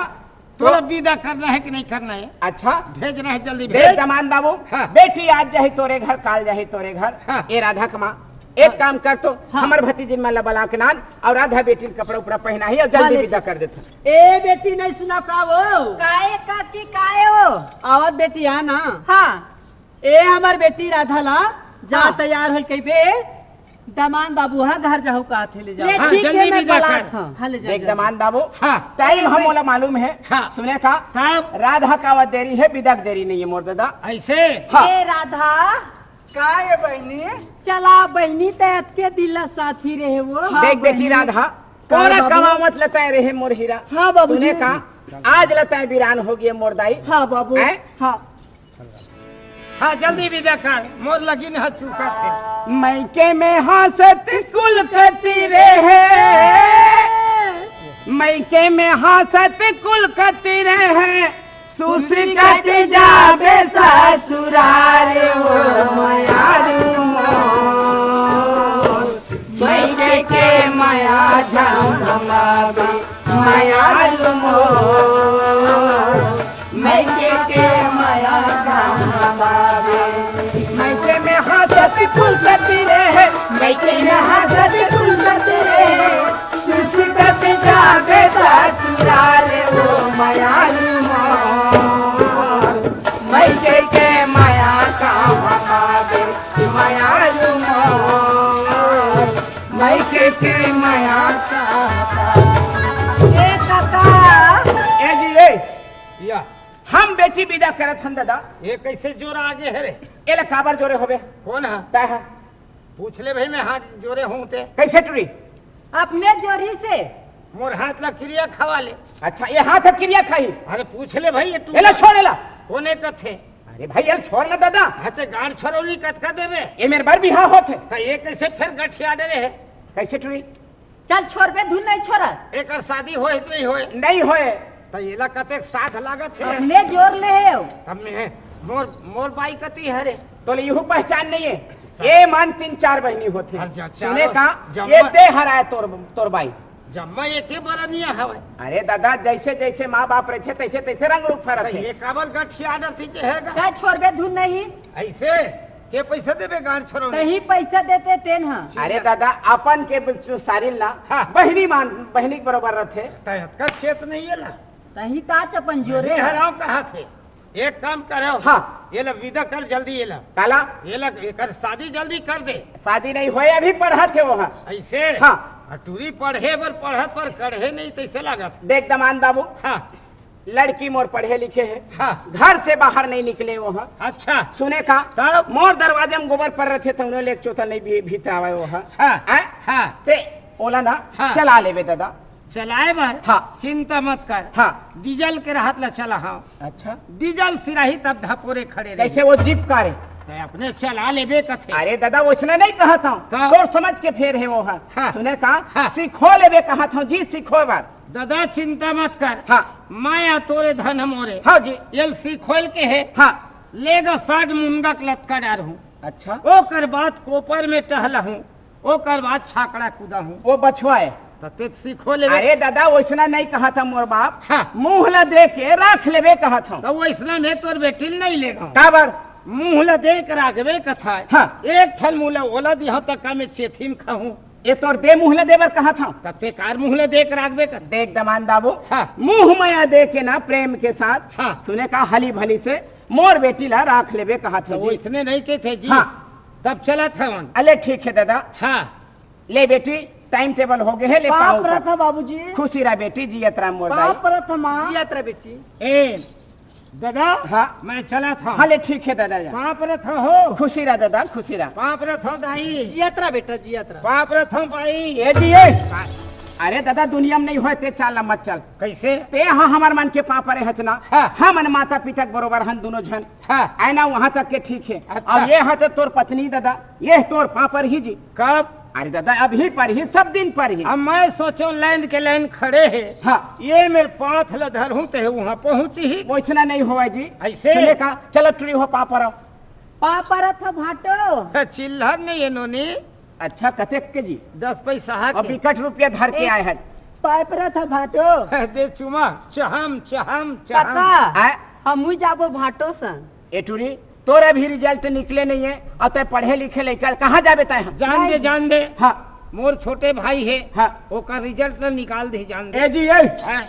तोला तो विदा करना हे कि नहीं करना हे? अच्छा। भेजना हे, जल्दी देख भेज। दमान बाबू, हाँ। बेटी आज जाही तोरे घर, काल जाही तोरे घर। हाँ। ए राधा के माँ, एक हाँ। काम कर तो, हाँ। हमर भतीजिन मन ला बला के लान अउ राधा बेटी ल कपड़ा उपड़ा पहनाही अउ जल्दी हाँ, ले। विदा कर देथन। ए बेटी, नहीं सुना का वो? काये काकी, काये वो? आवत बेटी, आ ना। हाँ। ए हमर बेटी राधा ला, जा हाँ। तैयार होई कहिबे, दमान बाबू हा घर जाहू कहत हे, ले जा। ले, हाँ, ठीक जल्दी हे, मैं विदा बलात कर। हंव। हाँ, ले जा, देख जा। दमान बाबू, हाँ। टाइम हम ओला मालूम हे। हाँ। सुने का? हाँ। राधा का आवत देरी हे, विदा के देरी नहीं हे मोर दादा। ऐसे? हाँ। ए राधा। का हे बहिनी? चला बहिनी, तैं अतके दिन ला साथी रहे वो। हाँ, देख बेटी बहिनी। राधा, हाँ, तोरा बाबू। कमावत ला तैं रहे मोर हीरा। हाँ, बाबू सुने जी। का? आज ला तैं बिरान हो गे मोर दाई। हाँ, बाबू। हैं? हाँ। हाँ, जल्दी विदा कर, मोर लगिन ह चूका थे। मइके में हांसत कुल कति रहे, मइके में हांसत कुल कति रहे, सुसकत जाबे ससुरार ओ मयारू मोर, मइके के मया झन भुलाबे मयारू मोर। मइके के मया गाना बाबे। मइके में हांसत कुल कति रहे, मइके में हांसत कुल कति रहे। सुसकत जाबे ससुरार ओ मयारू मोर। मइके के मया गाना बाबे, मयारू मोर। मइके के मया गाना बाबे। ए काका। ए जी, ए। या। हम बेटी विदा करत हन दादा। ये कैसे जोरा आगे हे रे? एला काबर जोरे होबे? कोन ह? तैं ह। पूछ ले भाई, मैं हाथ जोरे हूँ ते। कैसे टुरी? अपने जोरी से। मोर हाथ ला किरिया खवा ले। अच्छा, ये हाथ ह किरिया खाही? अरे पूछ ले भाई, ये तू एला छोड़ एला। कोने कथे? अरे भाई, एला छोड़ ना दादा। हाँ, ते गांड़ छरौली कतका देबे? ये मेर बर बिहाव होत हे। त ये कैसे फेर गठिया डरे हे? कैसे टुरी? चल छोरबे धुन नहीं छोरत। एकर शादी होय कि नहीं होय? नहीं होय। त एला कतेक साध लागत हे? अपने जोर ले हे हो। अब मैं, मोर, मोर बाई कती हे रे? तोले इहू पहचान नहीं हे। ए मान तीन चार बहिनी होथे। अच्छा, सुने चारों का? जम्मा ये दे हराय तोर, तोर बाई। जम्मा एके बरनिया हवय। अरे दादा, जैसे जैसे माँ बाप रहिथे, तैसे तैसे रंग रूप फरत हे। ये काबर गठिया डरती जे हे गा? का छोरबे धुन नहीं? ऐसे? के पैसा देबे गांड़ छरौली? तहीं पैसा देते तेन ह। अरे दादा, अपन के ब-, सारिन ला, हाँ। बहिनी मान, बहिनी के बरोबर रथे। तै अतका खेत नहीं हे ला। तहीं ताच अपन जोरे नहीं ह। हराव कहा थे। एक काम करव। हाँ। ये ला विदा कर जल्दी ये ला। काला? ये ला, एकर शादी जल्दी कर दे। शादी नहीं होय, अभी पढ़त हे वो ह। ऐसे? हाँ। आ टूरी पढ़े बर पढ़त पर कढ़े नहीं तैसे लागत। देख दमान बाबू। हाँ। लड़की मोर पढ़े लिखे हे, हाँ। घर से बाहर नहीं निकले वो ह। अच्छा। सुने का? तब? मोर दरवाजा में गोबर पर रथे, तौनो ले एक चोता नहीं भी, भीतर आवे वो ह। हाँ, हैं? हाँ। ते ओला ना हाँ। चला लेबे दादा। चलाए बर हाँ। चिंता मत कर। हाँ। डीजल के रहत ला चला हँव। अच्छा। डीजल सिराही तब धपोरे खड़े रही। कैसे वो जीप का रे? तैं अपने चला लेबे कथे। अरे दादा, वइसने नहीं कहत हँव। तो? तोर समझ के फेर हे वो ह। हाँ। सुने का? हाँ। सिखो लेबे कहत हँव जी, सिखो बर। दादा चिंता मत कर। हाँ। मया तोरे धन मोरे। हाँ जी। एल सिखोल के हे। हाँ। लेगा साग मुनगा के लतका डारहूँ। अच्छा। ओकर बाद कोपर में टहलहूँ। ओकर बाद छाकड़ा कूदहूँ। वो बछवा हे। त तैं सिखो लेबे। अरे दादा, वइसना नहीं कहत हँव मोर बाप। हाँ। मुँह ला दे के राख लेबे कहत हँव। त वइसना में तोर बेटी ल नहीं लेगा। काबर? मुँह ला दे के राखबे कथा हे। हाँ। एक ठन मुँह ला ओला दिहँव त का में चेथी म खाहूँ। ए तोर दे मुँह ला दे बर कहत हँव। त तैं कार मुँह ला दे के राखबे कर। देख दमांद बाबू, हाँ। मुँह मया दे के ना प्रेम के साथ हाँ। सुने का हली भली से मोर बेटी ला राख लेबे कहत त हँव जी। वइसने नहीं कथे जी। हाँ। तब चलत हवन। अले ठीक हे दादा। हाँ। ले बेटी, टाइम टेबल हो गे हे, ले पाँव पाँव परत हँव बाबूजी। खुशी रह बेटी, जियत रह मोर पाँव दाई। परत हँव माँ। जियत रह बेटी। ए, दादा, हाँ। मैं चलत हँव। हाँ, ले ठीक हे दादा जा। पाँव परत हँव हो। खुशी रह दादा, खुशी रह। पाँव परत हँव दाई। जियत रह बेटा, जियत रह। पाँव परत हँव भाई। ए जी, ए। अरे दादा, दुनिया में नहीं होय, तैं चाल ना मत चल। कैसे? तैं ह हमर मन के पाँव परे हच ना। हाँ। हमन माता पिता के बरोबर हन दुनों झन। हाँ। आय ना, वहाँ तक के ठीक हे। अच्छा। अब ये ह त तोर पत्नी दादा, ये तोर पाँव परही जी। कब? अरे दादा, अभी परही, सब दिन परही। अब मैं सोचों लाइन के लाइन खड़े हे। हाँ। ये मेर पाँव ल धरहूँ ते वहाँ पहुँचही। वइसना नहीं होवय जी। ऐसे? सुने का, चलो टुरी हो पाँव परव। पाँव परत हँव भाटो। चिल्हर नहीं हे नोनी। अच्छा, कतेक के जी? दस पैसा के। अब बिकट रुपया धर के ए, आए हन। पाँव परत हँव भाटो। दे चुमा, चहम, चहम, चहम। काका, आय? हमहूँ जाबो भाटो संग। ए टुरी, तोर अभी रिजल्ट निकले नहीं हे, अउ तैं पढ़े लिखे लइका, कहाँ जाबे तैं? जान दे, नहीं। जान दे। हाँ। मोर छोटे भाई हे, हाँ। ओकर रिजल्ट ल निकाल दे, जान दे। ए जी, ए। हाँ।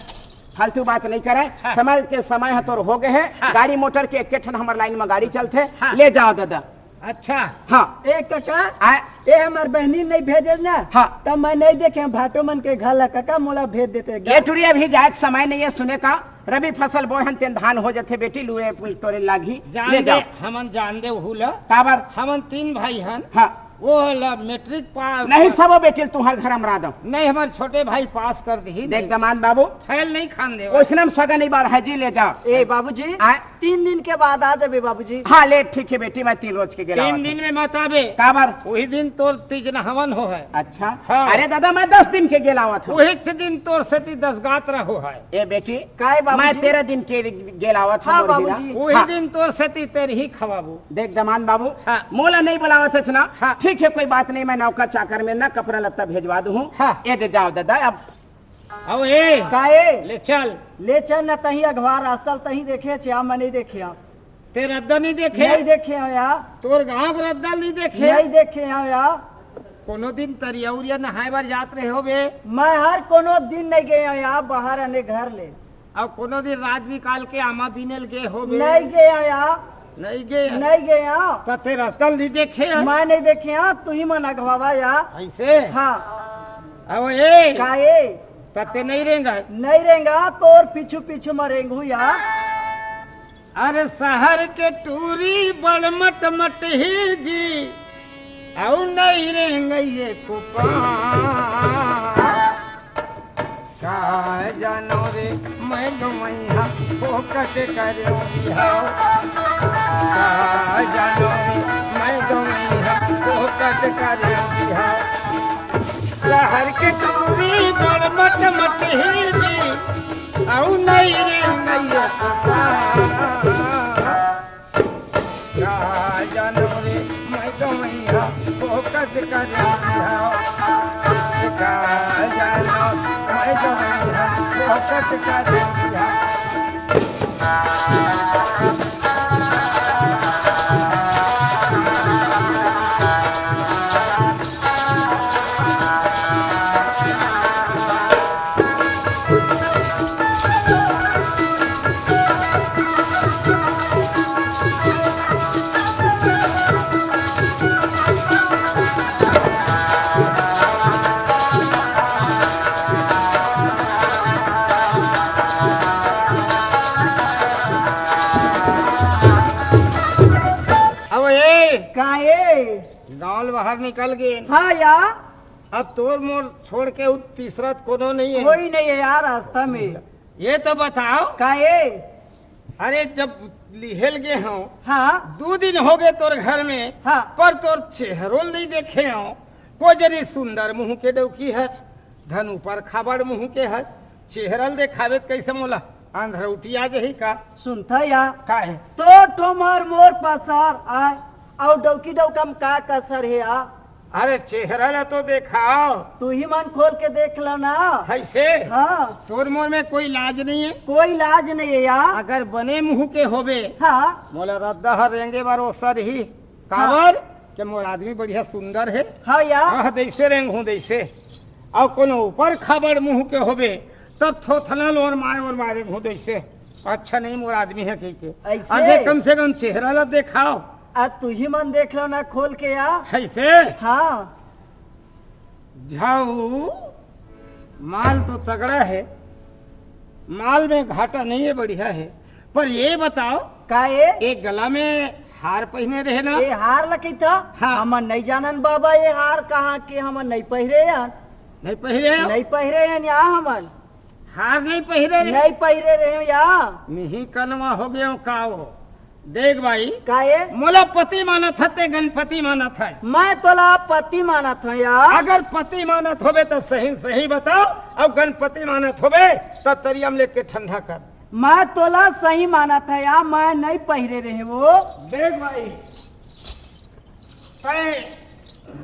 फालतू बात नहीं करे। हाँ। समय के समय ह तोर हो गे हे। हाँ। गाड़ी मोटर के एक ठन हमर लाइन में गाड़ी चलथे। हाँ। ले जाव दादा। अच्छा। हाँ। ए कका, आय। ए हमर बहिनी नहीं भेजे ना, हाँ। त मैं नहीं देखे भाटो मन के घर ला कका, मोला भेज देते। ए टुरी, अभी जाए के समय नहीं हे, सुने का, रबी फसल बोए हन तेन धान हो जथे बेटी, लुए टोरे लागही, जान ले दे, जाव। हमन जान दे उहू ला। काबर? हमन तीन भाई हन। हाँ। वो ला मैट्रिक पास नहीं, सबो बेटी ल तुँहर घर अमरा दँव। नहीं, हमर छोटे भाई पास कर दिही। देख दमांद बाबू, फेल नहीं खान देवय। वइसना म सगा नहीं बाढ़य जी, ले जाव। ए बाबूजी, आय? तीन दिन के बाद आ जाबे बाबूजी। हाँ, ले ठीक हे बेटी, मैं तीन रोज के गेला तीन होत हँव। दिन में मत आबे। काबर? उही दिन तोर तीज नहावन होहय। अच्छा। हाँ। अरे दादा, मैं दस दिन के गेला होत हँव। उही दिन तोर सेती दस गात रहो है। ए बेटी, काय बाबूजी? मैं तेरह दिन के गेला होत हँव हाँ मोर हीरा। बाबूजी। उही हाँ। दिन तोर सेती तेरही खवाबो। देख दमांद बाबू, हाँ। मोला नहीं बुलावत हच ना। हाँ। ठीक हे, कोई बात नहीं, मैं नौकर चाकर में ना कपड़ा लत्ता भेजवा दूँ। हाँ। ए दे जाव दादा, अब अउ ए, का ए? ले चल। ले चल न, तहीं अगवा रास्ता ल तहीं देखे हच या, मैं नहीं देखे हँव। ते रद्दा नहीं देखे? नहीं देखे हँव या। तोर गाँव के रद्दा नहीं देखे? नहीं देखे हँव या। कोनो दिन तरिया उरिया नहाए बर जात रहे होबे? मैं हर कोनो दिन नहीं गे हँव या, बाहर आने घर ले। अउ कोनो दिन रात बिकाल के आमा बीने ल गे होबे? नहीं गे हँव या। नहीं गे हँव। नहीं गे हँव। त ते रस्ता ल नहीं देखे हँव? मैं नहीं देखे हँव, तुही मन अगवावा या। ऐसे? हाँ। अउ ए? का ए? त ते नहीं रेंगा? नहीं रेंगा, तोर पीछू पीछू म रेंगहूँ या। अरे शहर के टूरी बड़ मट मट ही जी, अउ नहीं रेंगइए कुपा। का जानो रे, मैं गवैया फोकट करेंव बिहाव। का जानो रे, मैं गवैया फोकट करेंव बिहाव। शहर के टूरी बड़ मट मट ही जी, अउ नहीं रे नैया। का जानो रे, मैं गवैया फोकट करेंव बिहाव। का जानो, मैं गवैया फोकट करेंव बिहाव। अब ए, का ए? गाँव ले बाहर निकल गे। हाँ या। अब तोर मोर छोड़ के उ तीसरा कोनो नहीं है। कोई नहीं है यार रास्ता में। ये तो बताओ। का ये? अरे, जब लिहेल गे हव, हाँ। दू दिन हो गए तोर घर में, हाँ। पर तोर चेहरो ल नहीं देखे हव। को जनी सुंदर मुंह के डौकी हस, धन ऊपर खाबड़ मुंह के हस, चेहरा ल देखावे त कैसे मोला अंधरौटी आ जाही का? सुनथा या। का है? तो ठोमर मोर पसर आय, अउ डौकी डौका म का कसर हे या? अरे, चेहरा ला तो देखाव। तू ही मन खोल के देख ला ना। है से? हाँ। तोर मोर में कोई लाज नहीं है? कोई लाज नहीं है या। अगर बने मुंह के होबे, हाँ। मोला रद्दा हर रेंगे बार ओसर ही। हाँ। काबर? के मोर आदमी बढ़िया सुंदर है। हाँ या। हाँ, जैसे रेंग हूँ जैसे। अउ कोनो ऊपर खाबड़ मुंह के होबे, तब थोथना लोर माय और मारे हूँ जैसे। अच्छा नहीं मोर आदमी है कह के। ऐसे? अरे, कम से कम चेहरा ला देखाव। आ, तू ही मन देख लो ना खोल के या। ऐसे? हाँ। झाऊ, माल तो तगड़ा है, माल में घाटा नहीं है, बढ़िया है, पर ये बताओ, का ये? एक गला में हार पहिने रहे ना? ये हार लकी था? हाँ। हमन नहीं जानन बाबा, ये हार कहाँ के, हमन नहीं पहिरे यार। नहीं पहिरे हो? नहीं पहिरे यार, या हमन। हार नहीं पहिरे रहे? नहीं पहिरे रहे हो या। नहीं कनवा हो गए हो का हो? देख भाई, का ये? मोला पति मानत ह ते गणपति मानत है। मैं तोला पति मानत हूँ यार। अगर पति मानत होबे तो सही सही बताओ, अउ गणपति मानत होबे तो तरिया म लेके ठंडा कर। मैं तोला सही मानत है यार, मैं नहीं पहिरे रहे वो। देख भाई, तैं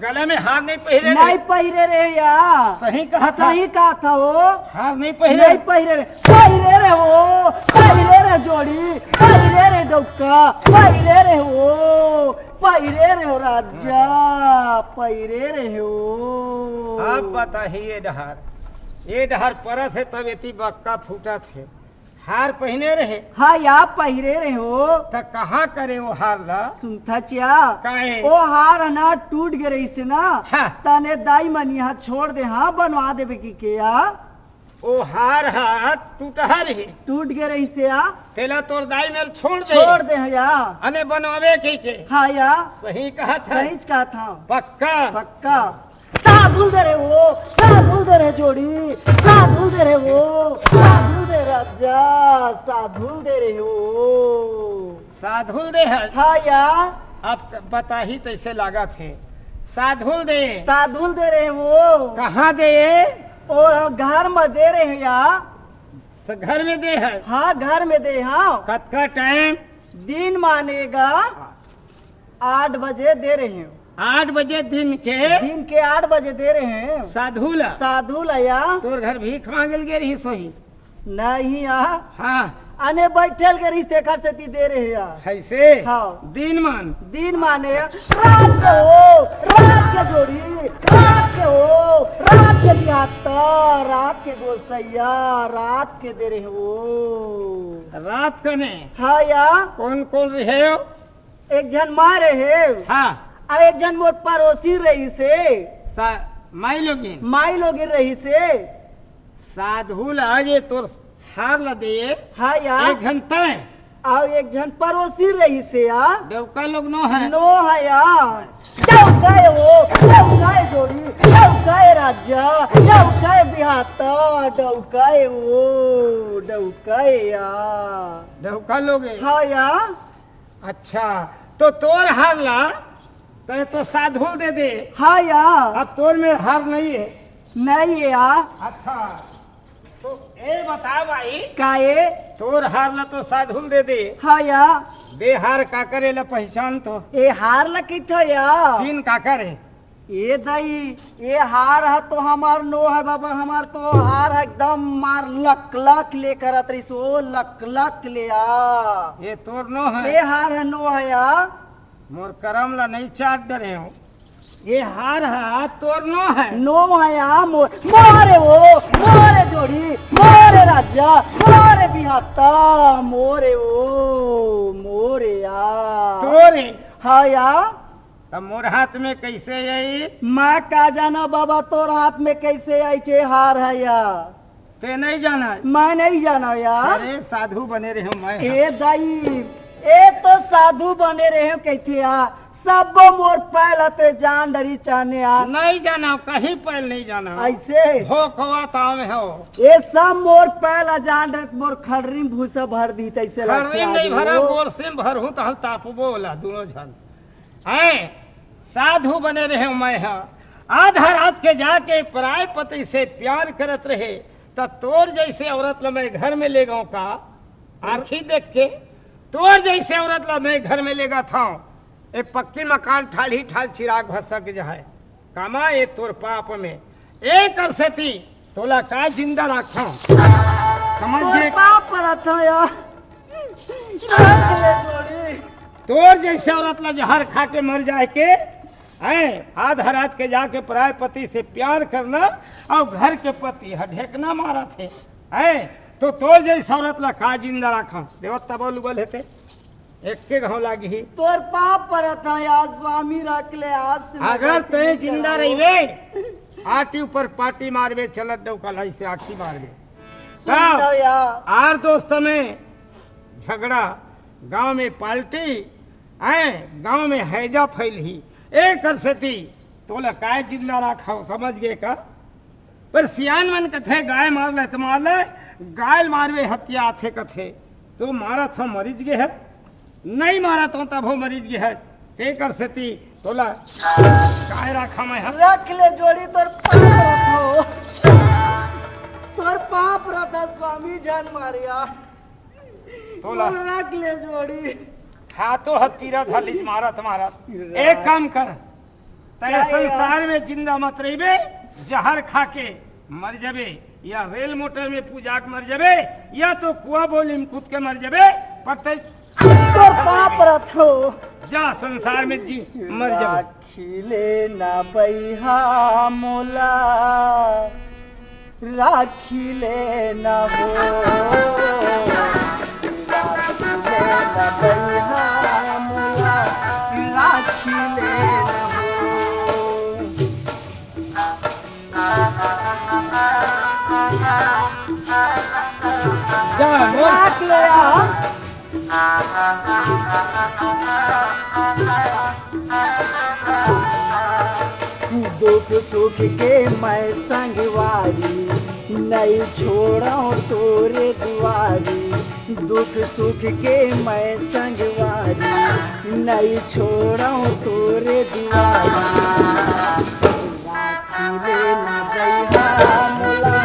गले में हार नहीं पहिरे नहीं रहे? पहिरे रहे या। सही कहा था। सही कहा था वो। हार नहीं पहिरे? नहीं पहिरे रहे। पहिरे रहे वो, पहिरे रहे जोड़ी, पहिरे रहे डौका, पहिरे रहे वो, पहिरे रहे हो राजा, पहिरे रहे हो। अब बताही ये डहर, ये डहर परत है तब एती बक्का फूटत है। हार पहिने रहे? हाँ या, पहिरे रहे हो। त कहाँ करे वो हार ला? सुनथा चिया। काहे? वो हार ह ना टूट गे रहिस हे ना। हाँ। तने दाई मन यहाँ छोड़ दे, हाँ, बनवा देबे की के या। वो हार हा टूटहा रहे। टूट गे रहिस हे या। तेला तोर दाई मन छोड़ दे। छोड़ दे हैं या। अने बनवावे की के। हाँ या। सही कहा था। सही कहा था। पक्का। पक्का। साधुल दे रहे वो, साधुल दे रहे जोड़ी, साधुल दे रहे वो, साधुल दे राजा, साधुल दे रहे वो। साधुल दे है? हाँ या। अब त-, बताही तैसे लागत है। साधुल दे। साधुल दे रहे वो। कहाँ दे? ओ घर में दे रहे हैं या। स-, घर में दे है? हाँ, घर में दे, हाँ। कतका टाइम? दिन मानेगा। हाँ। आठ बजे दे रहे हो। आठ बजे दिन के? दिन के आठ बजे दे रहे हैं। साधु ला? साधु ला या। तोर घर भीख मांगे ल गे रही सोही? नहीं या। हाँ। अने बैठल के रही तेकर सेती दे रहे या। ऐसे? हाँ। दिन मान? दिन माने रात के हो, रात के जोड़ी, रात के हो, रात के बिहाता, रात के गोसैया, रात के दे रहे हो। रात कने? हाँ या। कौन कौन रहे हो? एक झन माँ रहे। हाँ। अउ एक झन मोर पड़ोसी रहिसे। सा-, माई लोगिन? माई लोगिन रहिसे। साधु ला ये तोर हार ला दे। हाँ या। एक झन तय। अउ एक झन पड़ोसी रहिसे या। डौका लोग नो है। नो है या। डौका ए वो, डौका ए जोड़ी, डौका ए राजा, डौका ए बिहाता, डौका ए वो, डौका ए या। डौका लोग है। हाँ या। अच्छा, तो तोर हार ला, तैं तो साधु ल दे दे। हाँ या। अब तोर में हार नहीं है। नहीं है या। अच्छा, तो ए बता भाई। का ए? तोर हार ला तो साधु ल दे दे। हाँ या। बे हार काकर ए ला पहचान तो। ए हार ला किथे या? तीन काकर है। ए दाई, ए हार ह तो हमार नो है बाबा, हमार तो हार ह एकदम मार लक लक ले करत रहिस, ओ लक लक ले आ। ए तोर नो है? ए हार ह नो है या। मोर करम ला नहीं चाट डरे हो। ए हार ह तोर नो है? नो है या, मोर, मोरे ओ, मोरे जोड़ी, मोरे राजा, मोरे बिहाता, मोरे ओ, मोरे या। तोरे? हाँ या। त मोर हाथ में कैसे आई? मैं का जाना बाबा, तोर हाथ में कैसे आई छे हार है या? ते नहीं जाना? मैं नहीं जाना या। अरे साधु बने रहे मैं। ए दाई, ए तो साधु बने रहे हो कहते या, सबो मोर पैल ते जान डरी चाने आ। नहीं जाना, कहीं पैल नहीं जाना। ऐसे? भोकवा ताव में हो। ये सब मोर पैल जान डर, मोर खड़री में भूसा भर दी, तैसे खड़री लगते में नहीं आज भरा, वो। बोरसी में भरहूं तो हम तापबो वाला दोनों झन। हैं, साधु बने रहे मैं हा। आधा रात के जाके पराय पति से प्यार करत रहे, त तोर जैसे औरत ल मैं घर में ले गऊं का? आँखी देख के तोर जैसे औरत ल मैं घर में लेगा था। ए पक्की मकान ठाल ही ठाल चिराग भसक जाए। कमा ए तोर पाप में। ए कर सेती तोला का जिंदा राखा? समझ तोर गे? पाप परत हो यार। तोर जैसे औरत ला जहर खा के मर जाए के, हैं, आधा रात के जाके पराय पति से प्यार करना, और घर के पति ह ढेकना मारत हे, हैं, तो तोर जैसे औरत ला का जिंदा राखा? देवत तब लुबल हेते, एक के घाव लागी ही। तोर पाप परत हो यार, स्वामी रख ले आज से। अगर ते जिंदा रहिबे, आटी ऊपर पाटी मारबे, चलत डौका लाई से आखी मारबे। सुन लो यार। आर दोस्त में झगड़ा, गांव में पार्टी, हैं, गांव में हैजा फैलही। एकर सेती तोला काय जिंदा राखव, समझ गे का? पर सियान मन कथे, "गाय मार ले त मार ले, गाय मारबे हत्या आथे," कथे। तो मारत हो मरिज गे है, नहीं मारत हो तब हो मरिज गे है। एकर सेती तोला काय राखा मैं हा? रख ले जोड़ी तोर पाप रखो। तोर पाप रखा स्वामी जान मारिया। तोला। तोर रख ले जोड़ी। हाथों हाथ पीरा था लिज मारत मारत। एक काम कर, तय संसार में जिंदा मत रहिबे, जहर खा के मर जबे, या रेल मोटर में पूजा के मर जबे, या तो कुआ बोली में कूद के मर जबे, पर तय तोर पाप रखो। जा संसार में जी मर जबे। राखी ले ना बइहा मोला, राखी ले ना हो। राखी ले ना बइहा मोला, राखी ले ना हो। जा, मोर राख ले यार। दुख सुख के मैं संगवारी, नहीं छोड़ो तोरे दुआरी। दुख सुख के मैं संगवारी, नहीं छोड़ो तोरे दुआरी। राखी ले ना बइहा मोला,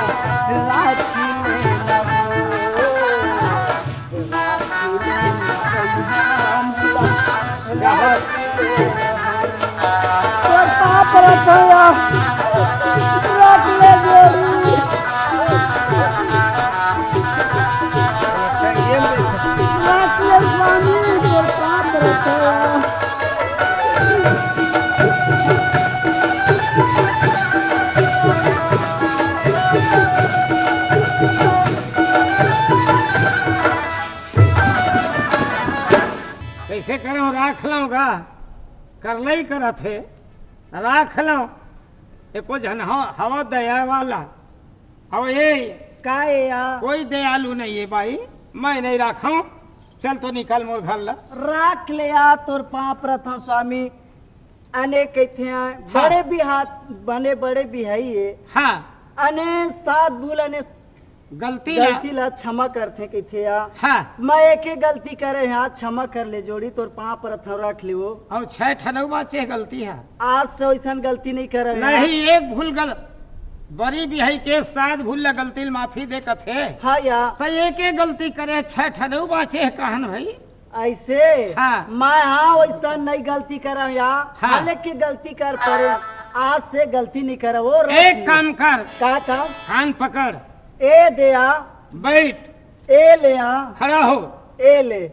राखी ले ना हो। राखी ले ना बइहा मोला, राखी ले ना हो। तोर पाप रखया, राख ले जोड़ी। राख ले स्वामी, तोर पाप रखया। कैसे करो, राख लो गा? कर ले ही करत हे, राख लो। एको झन हव-, हवा दया वाला। अब ये का ए या? कोई दयालु नहीं है भाई, मैं नहीं राखूं। चल तो निकल मोर घर ला। राख ले या, तोर पाप रखो स्वामी। अने कहिथे हैं, हाँ। बड़े भी हाथ, बने बड़े भी है ये। हाँ। अने सात भूल अने गलती ला। गलती ला क्षमा करथे कहिथे या। हाँ। मैं एक ही गलती करे हा, क्षमा कर ले जोड़ी, तोर पाँव परत हंव, रख ले वो। अउ छह ठन अउ बाचे गलती हा। आज से वैसन गलती नहीं करे हा। नहीं, एक भूल गल-, बड़ी बिहाई के सात भूल ला गलती ला माफी दे कथे। हाँ या। तो एक एक गलती करे, छह ठन अउ बाचे हे कहन भाई। ऐसे? हाँ। मैं हाँ वैसा नहीं गलती करव या, हाँ। हाले के गलती कर परे, आज से गलती नहीं करव, वो रख एक ले। काम कर। का काम? कान पकड़। ए दे या। बैठ। ए ले या। खड़ा हो। ए ले।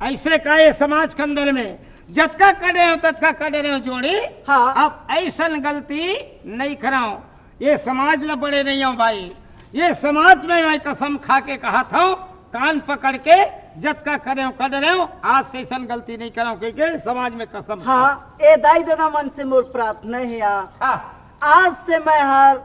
ऐसे का ये समाज के अंदर में जतका करे हो, ततका करे हो जोड़ी। हाँ। अब ऐसन गलती नहीं कराओ। ये समाज ला बड़े नहीं हो भाई, ये समाज में मैं कसम खा के कहत हंव, कान पकड़ के जतका करे हो, कर रहे हो, आज से ऐसन गलती नहीं करो, कह के समाज में कसम खा। हाँ, ए दाई ददा मन से मोर प्रार्थना हे या। हाँ। आज से मैं हर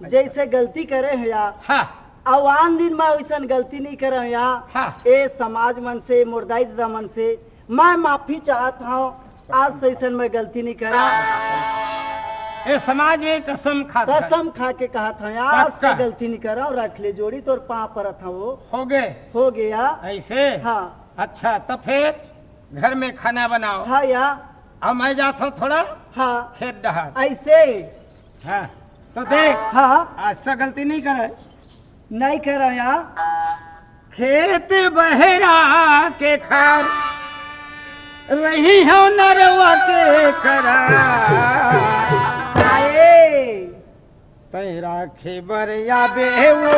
जैसे गलती करे हो या, हाँ। अउ आन दिन मैं वैसन गलती नहीं करे हो या। हाँ। ए समाज मन से, मोर दाई ददा मन से मैं माफी चाहत हंव। आज से अइसन मैं गलती नहीं करा। ए समाज में कसम खा था। कसम खा के कहा था, आज से पक्का। गलती नहीं करा। अउ रख ले जोड़ी, तोर पाँव परत हंव। हो गे। हो गया। अइसे? हाँ। अच्छा, त फेर घर में खाना बनाव। हाँ या। अउ मैं जात हंव थोड़ा हाँ। खेत डहर। अइसे? हाँ। त देख, हाँ। आज से गलती नहीं करे। नहीं करा या। खेत बहरा के खार, रही हंव नरवा के करा। आए। तैं राखे बर आबे वो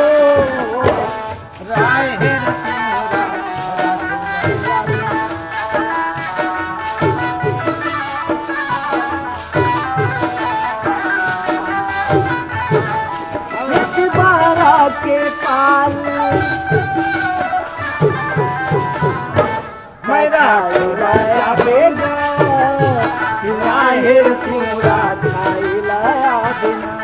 राहेर। बारा के पाल। मैं राहेर आबे गा, राहेर तोर खाए ला आबे ना।